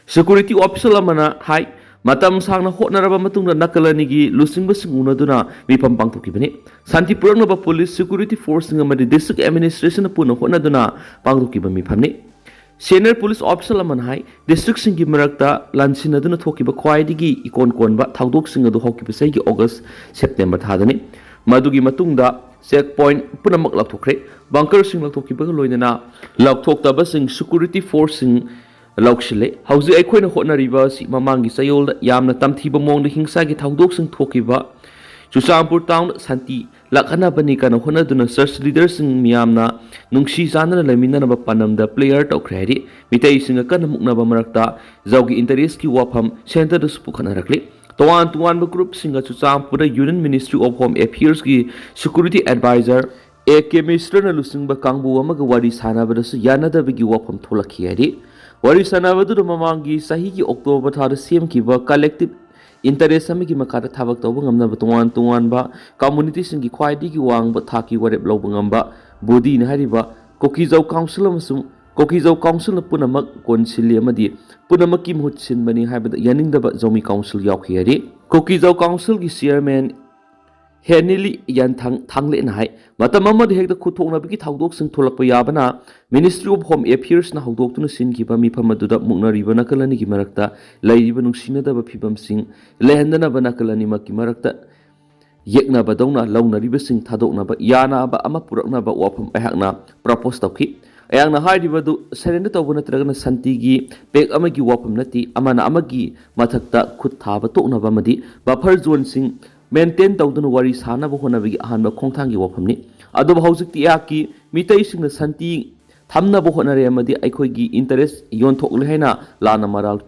ꯁꯦꯀ꯭ꯌꯨꯔꯤꯇꯤ ꯑꯣꯐꯤꯁꯤꯌꯦꯜ ꯑꯃꯅ ꯍꯥꯏ, ꯃꯇꯝ ꯁꯥꯡꯅ ꯍꯣꯠꯅꯔꯕ ꯃꯇꯨꯡꯗ ꯅꯥꯀꯜ ꯑꯅꯤꯒꯤ ꯂꯨꯆꯤꯡꯕꯁꯤꯡ ꯎꯅꯗꯨꯅ ꯃꯤꯐꯝ ꯄꯥꯡꯊꯣꯛꯈꯤꯕꯅꯤ꯫ ꯁꯥꯟꯇꯤ ꯄꯨꯔꯛꯅꯕ ꯄꯨꯂꯤꯁ, ꯁꯦꯀ꯭ꯌꯨꯔꯤꯇꯤ ꯐꯣꯔꯁꯁꯤꯡ ꯑꯃꯗꯤ ꯗꯤꯁꯇ꯭ꯔꯤꯛ ꯑꯦꯗꯃꯤꯅꯤꯁꯇ꯭ꯔꯦꯁꯟꯅ ꯄꯨꯟꯅ ꯍꯣꯠꯅꯗꯨꯅ ꯄꯥꯡꯊꯣꯛꯈꯤꯕ ꯃꯤꯐꯝꯅꯤ꯫ ꯁꯦꯅꯤꯌꯔ ꯄꯨꯂꯤꯁ ꯑꯣꯐꯤꯁꯤꯌꯦꯜ ꯑꯃꯅ ꯍꯥꯏ, ꯗꯤꯁꯇ꯭ꯔꯤꯛꯁꯤꯡꯒꯤ ꯃꯔꯛꯇ ꯂꯥꯟꯁꯤꯟꯅꯗꯨꯅ ꯊꯣꯛꯈꯤꯕ ꯈ꯭ꯋꯥꯏꯗꯒꯤ ꯏꯀꯣꯟ ꯀꯣꯟꯕ ꯊꯧꯗꯣꯛꯁꯤꯡ ꯑꯗꯨ ꯍꯧꯈꯤꯕ ꯆꯍꯤꯒꯤ ꯑꯣꯒꯁ, ꯁꯦꯞꯇꯦꯝꯕꯔ ꯊꯥꯗꯅꯤ꯫ ꯃꯗꯨꯒꯤ ꯃꯇꯨꯡꯗ ꯆꯦꯛ ꯄꯣꯏꯟꯠ ꯄꯨꯝꯅꯃꯛ ꯂꯧꯊꯣꯛꯈ꯭ꯔꯦ꯫ ꯕꯪꯀꯔꯁꯤꯡ ꯂꯧꯊꯣꯛꯈꯤꯕꯒ ꯂꯣꯏꯅꯅ ꯂꯧꯊꯣꯛꯇꯕꯁꯤꯡ ꯁꯦꯀ꯭ꯌꯨꯔꯤꯇꯤ ꯐꯣꯔꯁꯁꯤꯡ ꯂꯧꯁꯤꯜꯂꯦ꯫ ꯍꯧꯖꯤꯛ ꯑꯩꯈꯣꯏꯅ ꯍꯣꯠꯅꯔꯤꯕ ꯑꯁꯤ ꯃꯃꯥꯡꯒꯤ ꯆꯌꯣꯜꯗ ꯌꯥꯝꯅ ꯇꯝꯊꯤꯕ ꯃꯑꯣꯡꯗ ꯍꯤꯡꯁꯥꯒꯤ ꯊꯧꯗꯣꯛꯁꯤꯡ ꯊꯣꯛꯈꯤꯕ ꯆꯨꯔꯆꯥꯟꯄꯨꯔ ꯇꯥꯎꯟꯗ ꯁꯥꯟꯇꯤ ꯂꯥꯛꯍꯟꯅꯕꯅꯤ ꯀꯟꯅ ꯍꯣꯠꯅꯗꯨꯅ ꯆꯔꯆ ꯂꯤꯗꯔꯁꯤꯡ ꯃꯤꯌꯥꯝꯅ ꯅꯨꯡꯁꯤ ꯆꯥꯟꯅꯅ ꯂꯩꯃꯤꯟꯅꯅꯕ ꯄꯥꯟꯗꯝꯗ ꯄ꯭ꯔꯦꯌꯔ ꯇꯧꯈ꯭ꯔꯦ ꯍꯥꯏꯔꯤ꯫ ꯃꯤꯇꯩꯁꯤꯡꯒ ꯀꯟꯅ ꯃꯨꯛꯅꯕ ꯃꯔꯛꯇ ꯖꯧꯒꯤ ꯏꯟꯇꯔꯦꯁꯀꯤ ꯋꯥꯐꯝ ꯁꯦꯟꯇꯔꯗꯁꯨ ꯄꯨꯈꯠꯅꯔꯛꯂꯤ꯫ ꯇꯣꯉꯥꯟ ꯇꯣꯉꯥꯟꯕ ꯒ꯭ꯔꯨꯞꯁꯤꯡꯒ ꯆꯨꯔꯆꯥꯟꯄꯨꯔꯗ ꯌꯨꯅꯤꯌꯟ ꯃꯤꯅꯤꯁꯇ꯭ꯔꯤ ꯑꯣꯐ ꯍꯣꯝ ꯑꯦꯐꯤꯌꯔꯁꯀꯤ ꯁꯦꯀ꯭ꯌꯨꯔꯤꯇꯤ ꯑꯦꯗꯚꯥꯏꯖꯔ ꯑꯦ ꯀꯦ ꯃꯤꯁꯇ꯭ꯔꯅ ꯂꯨꯆꯤꯡꯕ ꯀꯥꯡꯕꯨ ꯑꯃꯒ ꯋꯥꯔꯤ ꯁꯥꯟꯅꯕꯗꯁꯨ ꯌꯥꯅꯗꯕꯒꯤ ꯋꯥꯐꯝ ꯊꯣꯛꯂꯛꯈꯤ ꯍꯥꯏꯔꯤ꯫ ꯋꯥꯔꯤ ꯁꯥꯟꯅꯕꯗꯨꯗ ꯃꯃꯥꯡꯒꯤ ꯆꯍꯤꯒꯤ ꯑꯣꯛꯇꯣꯕꯔ ꯊꯥꯗ ꯁꯦꯝꯈꯤꯕ ꯀꯂꯦꯛꯇꯤꯚ ꯏꯟꯇꯔꯦꯁ ꯑꯃꯒꯤ ꯃꯈꯥꯗ ꯊꯕꯛ ꯇꯧꯕ ꯉꯝꯅꯕ ꯇꯣꯉꯥꯟ ꯇꯣꯉꯥꯟꯕ ꯀꯝꯃꯨꯅꯤꯇꯤꯁꯤꯡꯒꯤ ꯈ꯭ꯋꯥꯏꯗꯒꯤ ꯋꯥꯡꯕ ꯊꯥꯛꯀꯤ ꯋꯥꯔꯦꯞ ꯂꯧꯕ ꯉꯝꯕ ꯕꯣꯗꯤꯅꯤ ꯍꯥꯏꯔꯤꯕ ꯀꯣꯀꯤꯖꯧ ꯀꯥꯎꯟꯁꯤꯜ ꯑꯃꯁꯨꯡ ꯀꯣꯀꯤꯖꯧ ꯀꯥꯎꯟꯁꯤꯜꯅ ꯄꯨꯝꯅꯃꯛ ꯀꯣꯟꯁꯤꯜꯂꯤ ꯑꯃꯗꯤ ꯄꯨꯝꯅꯃꯛꯀꯤ ꯃꯍꯨꯠ ꯁꯤꯟꯕꯅꯤ ꯍꯥꯏꯕꯗ ꯌꯥꯅꯤꯡꯗꯕ ꯖꯧꯃꯤ ꯀꯥꯎꯟꯁꯤꯜ ꯌꯥꯎꯈꯤ ꯍꯥꯏꯔꯤ꯫ ꯀꯣꯀꯤꯖꯧ ꯀꯥꯎꯟꯁꯤꯜꯒꯤ ꯆꯤꯌꯔꯃꯦꯟ ꯍꯦꯅꯤꯂꯤ ꯌꯥꯟꯊꯥꯡ ꯊꯥꯡꯂꯦꯅ ꯍꯥꯏ꯫ ꯃꯇꯝ ꯑꯃꯗ ꯍꯦꯛꯇ ꯈꯨꯠ ꯊꯣꯛꯅꯕꯒꯤ ꯊꯧꯗꯣꯛꯁꯤꯡ ꯊꯣꯛꯂꯛꯄ ꯌꯥꯕꯅ Ministry of Home Affairsꯅ ꯍꯧꯗꯣꯛꯇꯨꯅ ꯁꯤꯟꯈꯤꯕ ꯃꯤꯐꯝ ꯑꯗꯨꯗ ꯃꯨꯛꯅꯔꯤꯕ ꯅꯥꯀꯜ ꯑꯅꯤꯒꯤ ꯃꯔꯛꯇ ꯂꯩꯔꯤꯕ ꯅꯨꯡꯁꯤꯅꯗꯕ ꯐꯤꯕꯝꯁꯤꯡ ꯂꯩꯍꯟꯗꯅꯕ ꯅꯥꯀꯜ ꯑꯅꯤꯃꯛꯀꯤ ꯃꯔꯛꯇ ꯌꯦꯛꯅꯕꯗꯧꯅ ꯂꯧꯅꯔꯤꯕꯁꯤꯡ ꯊꯥꯗꯣꯛꯅꯕ ꯌꯥꯅꯕ ꯑꯃ ꯄꯨꯔꯛꯅꯕ ꯋꯥꯐꯝ ꯑꯩꯍꯥꯛꯅ ꯄ꯭ꯔꯄꯣꯁ ꯇꯧꯈꯤ꯫ ꯑꯩꯍꯥꯛꯅ ꯍꯥꯏꯔꯤꯕꯗꯨ ꯁꯔꯦꯟꯗꯔ ꯇꯧꯕ ꯅꯠꯇ꯭ꯔꯒꯅ ꯁꯥꯟꯇꯤꯒꯤ ꯄꯦꯛ ꯑꯃꯒꯤ ꯋꯥꯐꯝ ꯅꯠꯇꯦ꯫ ꯑꯃꯅ ꯑꯃꯒꯤ ꯃꯊꯛꯇ ꯈꯨꯠ ꯊꯥꯕ ꯇꯣꯛꯅꯕ ꯑꯃꯗꯤ ꯕꯐꯔ ꯖꯣꯟꯁꯤꯡ ꯃꯦꯟꯇꯦꯟ ꯇꯧꯗꯨꯅ ꯋꯥꯔꯤ ꯁꯥꯅꯕ ꯍꯣꯠꯅꯕꯒꯤ ꯑꯍꯥꯟꯕ ꯈꯣꯡꯊꯥꯡꯒꯤ ꯋꯥꯐꯝꯅꯤ꯫ ꯑꯗꯨꯕꯨ ꯍꯧꯖꯤꯛꯇꯤ ꯑꯩꯍꯥꯛꯀꯤ ꯃꯤꯇꯩꯁꯤꯡꯅ ꯁꯥꯟꯇꯤ ꯊꯝꯅꯕ ꯍꯣꯠꯅꯔꯦ ꯑꯃꯗꯤ ꯑꯩꯈꯣꯏꯒꯤ ꯏꯟꯇꯔꯦꯁ ꯌꯣꯟꯊꯣꯛꯂꯦ ꯍꯥꯏꯅ ꯂꯥꯟꯅ ꯃꯔꯥꯜ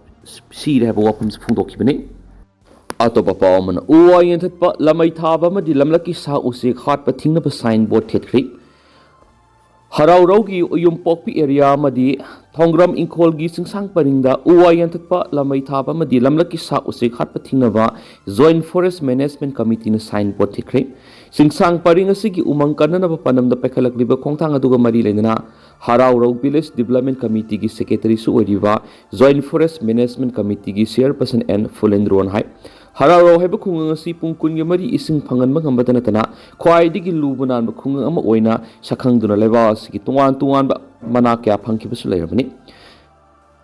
ꯁꯤꯔꯦ ꯍꯥꯏꯕ ꯋꯥꯐꯝꯁꯨ ꯐꯣꯡꯗꯣꯛꯈꯤꯕꯅꯤ꯫ ꯑꯇꯣꯞꯄ ꯄꯥꯎ ꯑꯃꯅ, ꯎ ꯋꯥ ꯌꯥꯟꯊꯠꯄ, ꯂꯃꯩ ꯊꯥꯕ ꯑꯃꯗꯤ ꯂꯝꯂꯛꯀꯤ ꯁꯥ ꯎꯆꯦꯛ ꯍꯥꯠꯄ ꯊꯤꯡꯅꯕ ꯁꯥꯏꯟ ꯕꯣꯔꯗ ꯊꯦꯠꯈ꯭ꯔꯦ꯫ ꯍꯔꯥꯎꯔꯧꯒꯤ ꯎꯌꯨꯝꯄꯣꯛꯄꯤ ꯑꯦꯔꯤꯌꯥ ꯑꯃꯗꯤ ꯊꯣꯡꯒ꯭ꯔꯝ ꯏꯪꯈꯣꯜꯒꯤ ꯆꯤꯡꯁꯥꯡ ꯄꯔꯤꯡꯗ ꯎ ꯋꯥ ꯌꯥꯟꯊꯠꯄ, ꯂꯃꯩ ꯊꯥꯕ ꯑꯃꯗꯤ ꯂꯝꯂꯛꯀꯤ ꯁꯥ ꯎꯆꯦꯛ ꯍꯥꯠꯄ ꯊꯤꯡꯅꯕ Joint Forest Management Committeeꯅ ꯁꯥꯏꯟ ꯕꯣꯔꯗ ꯊꯦꯠꯈ꯭ꯔꯦ꯫ ꯆꯤꯡꯁꯥꯡ ꯄꯔꯤꯡ ꯑꯁꯤꯒꯤ ꯎꯃꯪ ꯀꯟꯅꯅꯕ ꯄꯥꯟꯗꯝꯗ ꯄꯥꯏꯈꯠꯂꯛꯂꯤꯕ ꯈꯣꯡꯊꯥꯡ ꯑꯗꯨꯒ ꯃꯔꯤ ꯂꯩꯅꯅ ꯍꯔꯥꯎꯔꯧ Village Development Committeeꯒꯤ ꯁꯦꯀ꯭ꯔꯦꯇꯔꯤꯁꯨ ꯑꯣꯏꯔꯤꯕ Joint Forest Management Committeeꯒꯤ ꯆꯤꯌꯔꯄꯔꯁꯟ ꯑꯦꯟ ꯐꯨꯂꯦꯟꯗ꯭ꯔꯣꯅ ꯍꯥꯏ꯫ ꯍꯔꯥꯎꯔꯧ ꯍꯥꯏꯕ ꯈꯨꯡꯒꯪ ꯑꯁꯤ ꯄꯨꯡ ꯀꯨꯟꯒ ꯃꯔꯤ ꯏꯁꯤꯡ ꯐꯪꯍꯟꯕ ꯉꯝꯕꯇ ꯅꯠꯇꯅ ꯈ꯭ꯋꯥꯏꯗꯒꯤ ꯂꯨꯕ ꯅꯥꯟꯕ ꯈꯨꯡꯒꯪ ꯑꯃ ꯑꯣꯏꯅ ꯁꯛꯈꯪꯗꯨꯅ ꯂꯩꯕꯥꯛ ꯑꯁꯤꯒꯤ ꯇꯣꯉꯥꯟ ꯇꯣꯉꯥꯟꯕ ꯃꯅꯥ ꯀꯌꯥ ꯐꯪꯈꯤꯕꯁꯨ ꯂꯩꯔꯕꯅꯤ꯫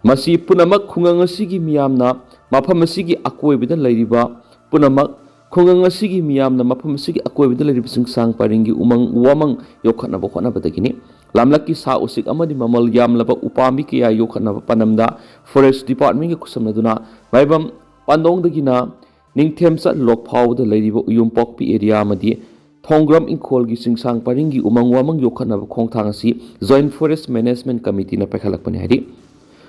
ꯃꯁꯤ ꯄꯨꯝꯅꯃꯛ ꯈꯨꯡꯒꯪ ꯑꯁꯤꯒꯤ ꯃꯤꯌꯥꯝꯅ ꯃꯐꯝ ꯑꯁꯤꯒꯤ ꯑꯀꯣꯏꯕꯗ ꯂꯩꯔꯤꯕ ꯄꯨꯝꯅꯃꯛ ꯈꯨꯡꯒꯪ ꯑꯁꯤꯒꯤ ꯃꯤꯌꯥꯝꯅ ꯃꯐꯝ ꯑꯁꯤꯒꯤ ꯑꯀꯣꯏꯕꯗ ꯂꯩꯔꯤꯕ ꯆꯤꯡꯁꯥꯡ ꯄꯔꯤꯡꯒꯤ ꯎꯃꯪ ꯋꯥꯃꯪ ꯌꯣꯛꯈꯠꯅꯕ ꯍꯣꯠꯅꯕꯗꯒꯤꯅꯤ꯫ ꯂꯝꯂꯛꯀꯤ ꯁꯥ ꯎꯆꯦꯛ ꯑꯃꯗꯤ ꯃꯃꯜ ꯌꯥꯝꯂꯕ ꯎꯄꯥꯝꯕꯤ ꯀꯌꯥ ꯌꯣꯛꯈꯠꯅꯕ ꯄꯥꯟꯗꯝꯗ Forest Departmentꯒ ꯈꯨꯠꯁꯝꯅꯗꯨꯅ ꯃꯥꯏꯕꯝ ꯄꯥꯟꯗꯣꯡꯗꯒꯤꯅ ꯅꯤꯡꯊꯦꯝꯆꯠ ꯂꯣꯛ ꯐꯥꯎꯕꯗ ꯂꯩꯔꯤꯕ ꯎꯌꯨꯝꯄꯣꯛꯄꯤ ꯑꯦꯔꯤꯌꯥ ꯑꯃꯗꯤ ꯊꯣꯡꯒ꯭ꯔꯝ ꯏꯪꯈꯣꯜꯒꯤ ꯆꯤꯡꯁꯥꯡ ꯄꯔꯤꯡꯒꯤ ꯎꯃꯪ ꯋꯥꯃꯪ ꯌꯣꯛꯈꯠꯅꯕ ꯈꯣꯡꯊꯥꯡ ꯑꯁꯤ Joint Forest Management Committeeꯅ ꯄꯥꯏꯈꯠꯂꯛꯄꯅꯤ ꯍꯥꯏꯔꯤ꯫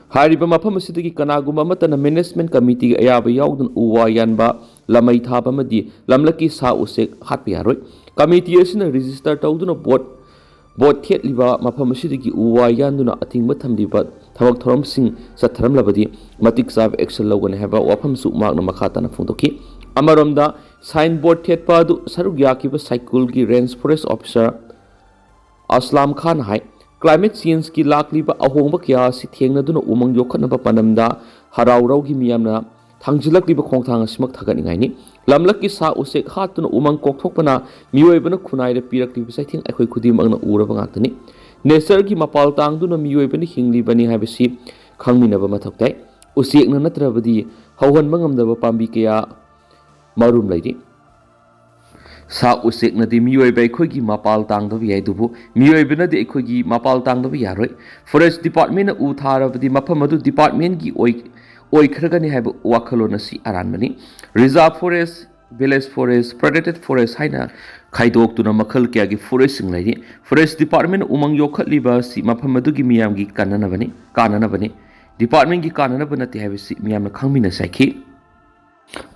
ꯍꯥꯏꯔꯤꯕ ꯃꯐꯝ ꯑꯁꯤꯗꯒꯤ ꯀꯅꯥꯒꯨꯝꯕ ꯑꯃꯠꯇꯅ Management Committeeꯒꯤ ꯑꯌꯥꯕ ꯌꯥꯎꯗꯅ ꯎ ꯋꯥ ꯌꯥꯟꯕ, ꯂꯃꯩ ꯊꯥꯕ ꯑꯃꯗꯤ ꯂꯝꯂꯛꯀꯤ ꯁꯥ ꯎꯆꯦꯛ ꯍꯥꯠꯄ ꯌꯥꯔꯣꯏ꯫ ꯀꯃꯤꯇꯤ ꯑꯁꯤꯅ ꯔꯦꯖꯤꯁꯇꯔ ꯇꯧꯗꯨꯅ ꯕꯣꯔꯗ ꯕꯣꯔꯗ ꯊꯦꯠꯂꯤꯕ ꯃꯐꯝ ꯑꯁꯤꯗꯒꯤ ꯎ ꯋꯥ ꯌꯥꯟꯗꯨꯅ ꯑꯊꯤꯡꯕ ꯊꯝꯂꯤꯕ ꯊꯕꯛ ꯊꯧꯔꯝꯁꯤꯡ ꯆꯠꯊꯔꯝꯂꯕꯗꯤ ꯃꯇꯤꯛ ꯆꯥꯕ ꯑꯦꯛꯁꯟ ꯂꯧꯒꯅꯤ ꯍꯥꯏꯕ ꯋꯥꯐꯝꯁꯨ ꯃꯍꯥꯛꯅ ꯃꯈꯥ ꯇꯥꯅ ꯐꯣꯡꯗꯣꯛꯈꯤ꯫ ꯑꯃꯔꯣꯝꯗ, ꯁꯥꯏꯟ ꯕꯣꯔꯗ ꯊꯦꯠꯄ ꯑꯗꯨ ꯁꯔꯨꯛ ꯌꯥꯈꯤꯕ ꯁꯥꯏꯀꯨꯜꯒꯤ ꯔꯦꯟꯖ ꯐꯣꯔꯦꯁ ꯑꯣꯐꯤꯁꯥꯔ ꯑꯁꯂꯥꯝ ꯈꯥꯟꯅ ꯍꯥꯏ, ꯀ꯭ꯂꯥꯏꯃꯦꯠ ꯆꯦꯟꯖꯀꯤ ꯂꯥꯛꯂꯤꯕ ꯑꯍꯣꯡꯕ ꯀꯌꯥ ꯑꯁꯤ ꯊꯦꯡꯅꯗꯨꯅ ꯎꯃꯪ ꯌꯣꯛꯈꯠꯅꯕ ꯄꯥꯟꯗꯝꯗ ꯍꯔꯥꯎꯔꯧꯒꯤ ꯃꯤꯌꯥꯝꯅ ꯊꯥꯡꯖꯤꯜꯂꯛꯂꯤꯕ ꯈꯣꯡꯊꯥꯡ ꯑꯁꯤꯃꯛ ꯊꯥꯒꯠꯅꯤꯡꯉꯥꯏꯅꯤ꯫ ꯂꯝꯂꯛꯀꯤ ꯁꯥ ꯎꯆꯦꯛ ꯍꯥꯠꯇꯨꯅ ꯎꯃꯪ ꯀꯣꯛꯊꯣꯛꯄꯅ ꯃꯤꯑꯣꯏꯕꯅ ꯈꯨꯟꯅꯥꯏꯗ ꯄꯤꯔꯛꯂꯤꯕ ꯆꯩꯊꯦꯡ ꯑꯩꯈꯣꯏ ꯈꯨꯗꯤꯡꯃꯛꯅ ꯎꯔꯕ ꯉꯥꯛꯇꯅꯤ꯫ ꯅꯦꯆꯔꯒꯤ ꯃꯄꯥꯜ ꯇꯥꯡꯗꯨꯅ ꯃꯤꯑꯣꯏꯕꯅ ꯍꯤꯡꯂꯤꯕꯅꯤ ꯍꯥꯏꯕꯁꯤ ꯈꯪꯃꯤꯟꯅꯕ ꯃꯊꯧ ꯇꯥꯏ꯫ ꯎꯆꯦꯛꯅ ꯅꯠꯇ꯭ꯔꯕꯗꯤ ꯍꯧꯍꯟꯕ ꯉꯝꯗꯕ ꯄꯥꯝꯕꯤ ꯀꯌꯥ ꯃꯔꯨꯝ ꯂꯩꯔꯤ꯫ ꯁꯥ ꯎꯆꯦꯛꯅꯗꯤ ꯃꯤꯑꯣꯏꯕ ꯑꯩꯈꯣꯏꯒꯤ ꯃꯄꯥꯜ ꯇꯥꯡꯗꯕ ꯌꯥꯏ, ꯑꯗꯨꯕꯨ ꯃꯤꯑꯣꯏꯕꯅꯗꯤ ꯑꯩꯈꯣꯏꯒꯤ ꯃꯄꯥꯜ ꯇꯥꯡꯗꯕ ꯌꯥꯔꯣꯏ꯫ ꯐꯣꯔꯦꯁ ꯗꯤꯄꯥꯔꯠꯃꯦꯟꯅ ꯎ ꯊꯥꯔꯕꯗꯤ ꯃꯐꯝ ꯑꯗꯨ ꯗꯤꯄꯥꯔꯠꯃꯦꯟꯒꯤ ꯑꯣꯏ-, ꯑꯣꯏꯈ꯭ꯔꯒꯅꯤ ꯍꯥꯏꯕ ꯋꯥꯈꯜꯂꯣꯟ ꯑꯁꯤ ꯑꯔꯥꯟꯕꯅꯤ꯫ Reserve forest, village forest, protected forest ꯍꯥꯏꯅ ꯈꯥꯏꯗꯣꯛꯇꯨꯅ ꯃꯈꯜ ꯀꯌꯥꯒꯤ ꯐꯣꯔꯦꯁꯁꯤꯡ ꯂꯩꯔꯤ꯫ ꯐꯣꯔꯦꯁ ꯗꯤꯄꯥꯔꯠꯃꯦꯟꯅ ꯎꯃꯪ ꯌꯣꯛꯈꯠꯂꯤꯕ ꯑꯁꯤ ꯃꯐꯝ ꯑꯗꯨꯒꯤ ꯃꯤꯌꯥꯝꯒꯤ ꯀꯥꯟꯅꯅꯕꯅꯤ, ꯀꯥꯟꯅꯅꯕꯅꯤ꯫ ꯗꯤꯄꯥꯔꯠꯃꯦꯟꯒꯤ ꯀꯥꯟꯅꯅꯕ ꯅꯠꯇꯦ ꯍꯥꯏꯕꯁꯤ ꯃꯤꯌꯥꯝꯅ ꯈꯪꯃꯤꯟꯅꯁꯤ ꯍꯥꯏꯈꯤ꯫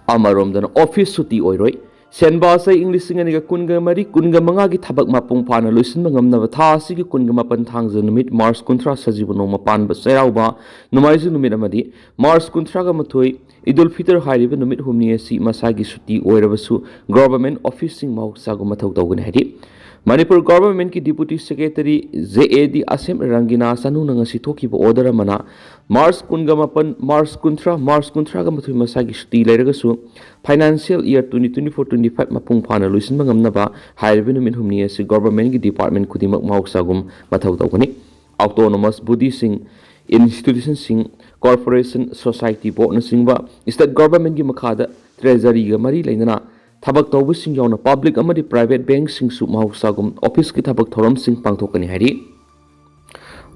ꯑꯃꯔꯣꯝꯗꯅ ꯑꯣꯐꯤꯁ ꯁꯨꯇꯤ ꯑꯣꯏꯔꯣꯏ꯫ ꯁꯦꯟꯕꯥ ꯆꯍꯤ ꯏꯪ ꯂꯤꯁꯤꯡ ꯑꯅꯤꯒ ꯀꯨꯟꯒ ꯃꯔꯤ, ꯀꯨꯟꯒ ꯃꯉꯥꯒꯤ ꯊꯕꯛ ꯃꯄꯨꯡ ꯐꯥꯅ ꯂꯣꯏꯁꯤꯟꯕ ꯉꯝꯅꯕ ꯊꯥ ꯑꯁꯤꯒꯤ ꯀꯨꯟꯒ ꯃꯥꯄꯟ ꯊꯥꯡꯖ ꯅꯨꯃꯤꯠ, ꯃꯥꯔꯆ ꯀꯨꯟꯊ꯭ꯔꯥ ꯁꯖꯤꯕꯨ ꯅꯣꯡꯃ ꯄꯥꯟꯕ ꯆꯩꯔꯥꯎꯕ ꯅꯣꯡꯃꯥꯏꯖꯤꯡ ꯅꯨꯃꯤꯠ ꯑꯃꯗꯤ ꯃꯥꯔꯆ ꯀꯨꯟꯊ꯭ꯔꯥꯒ ꯃꯥꯊꯣꯏ ꯏꯗꯨꯜ ꯐꯤꯇꯔ ꯍꯥꯏꯔꯤꯕ ꯅꯨꯃꯤꯠ ꯍꯨꯝꯅꯤ ꯑꯁꯤ ꯃꯁꯥꯒꯤ ꯁꯨꯇꯤ ꯑꯣꯏꯔꯕꯁꯨ ꯒꯣꯚꯔꯟꯃꯦꯟꯠ ꯑꯣꯐꯤꯁꯁꯤꯡ ꯃꯍꯧꯁꯥꯒꯨꯝ ꯃꯊꯧ ꯇꯧꯒꯅꯤ ꯍꯥꯏꯔꯤ꯫ ꯃꯅꯤꯄꯨꯔ ꯒꯣꯚꯔꯟꯃꯦꯟꯠꯀꯤ ꯗꯤꯄꯨꯇꯤ ꯁꯦꯀ꯭ꯔꯦꯇꯔꯤ ꯖꯦ ꯑꯦ ꯗꯤ ꯑꯁꯦꯝ ꯔꯪꯒꯤꯅꯥ ꯆꯅꯨꯅ ꯉꯁꯤ ꯊꯣꯛꯈꯤꯕ ꯑꯣꯔꯗꯔ ꯑꯃꯅ ꯃꯥꯔꯆ ꯀꯨꯟꯒ ꯃꯥꯄꯟ, ꯃꯥꯔꯆ ꯀꯨꯟꯊ꯭ꯔꯥ, ꯃꯥꯔꯆ ꯀꯨꯟꯊ꯭ꯔꯥꯒ ꯃꯥꯊꯣꯏ ꯃꯁꯥꯒꯤ ꯁꯨꯇꯤ ꯂꯩꯔꯒꯁꯨ financial year twenty twenty four twenty five ꯃꯄꯨꯡ ꯐꯥꯅ ꯂꯣꯏꯁꯤꯟꯕ ꯉꯝꯅꯕ ꯍꯥꯏꯔꯤꯕ ꯅꯨꯃꯤꯠ ꯍꯨꯝꯅꯤ ꯑꯁꯤ ꯒꯣꯚꯔꯟꯃꯦꯟꯠꯀꯤ ꯗꯤꯄꯥꯔꯠꯃꯦꯟꯠ ꯈꯨꯗꯤꯡꯃꯛ ꯃꯍꯧꯁꯥꯒꯨꯝ ꯃꯊꯧ ꯇꯧꯒꯅꯤ꯫ ꯑꯣꯇꯣꯅꯣꯃꯁ ꯕꯣꯗꯤꯁꯤꯡ, ꯏꯟꯁꯇꯤꯇ꯭ꯌꯨꯁꯟꯁꯤꯡ, ꯀꯣꯔꯄꯣꯔꯦꯁꯟ, ꯁꯣꯁꯥꯏꯇꯤ ꯕꯣꯔꯗꯅꯆꯤꯡꯕ ꯁ꯭ꯇꯦꯠ ꯒꯣꯚꯔꯟꯃꯦꯟꯠꯀꯤ ꯃꯈꯥꯗ ꯇ꯭ꯔꯦꯖꯔꯤꯒ ꯃꯔꯤ ꯂꯩꯅꯅ ꯊꯕꯛ ꯇꯧꯕꯁꯤꯡ ꯌꯥꯎꯅ ꯄꯕ꯭ꯂꯤꯛ ꯑꯃꯗꯤ ꯄ꯭ꯔꯥꯏꯚꯦꯠ ꯕꯦꯡꯛꯁꯤꯡꯁꯨ ꯃꯍꯧꯁꯥꯒꯨꯝ ꯑꯣꯐꯤꯁꯀꯤ ꯊꯕꯛ ꯊꯧꯔꯝꯁꯤꯡ ꯄꯥꯡꯊꯣꯛꯀꯅꯤ ꯍꯥꯏꯔꯤ꯫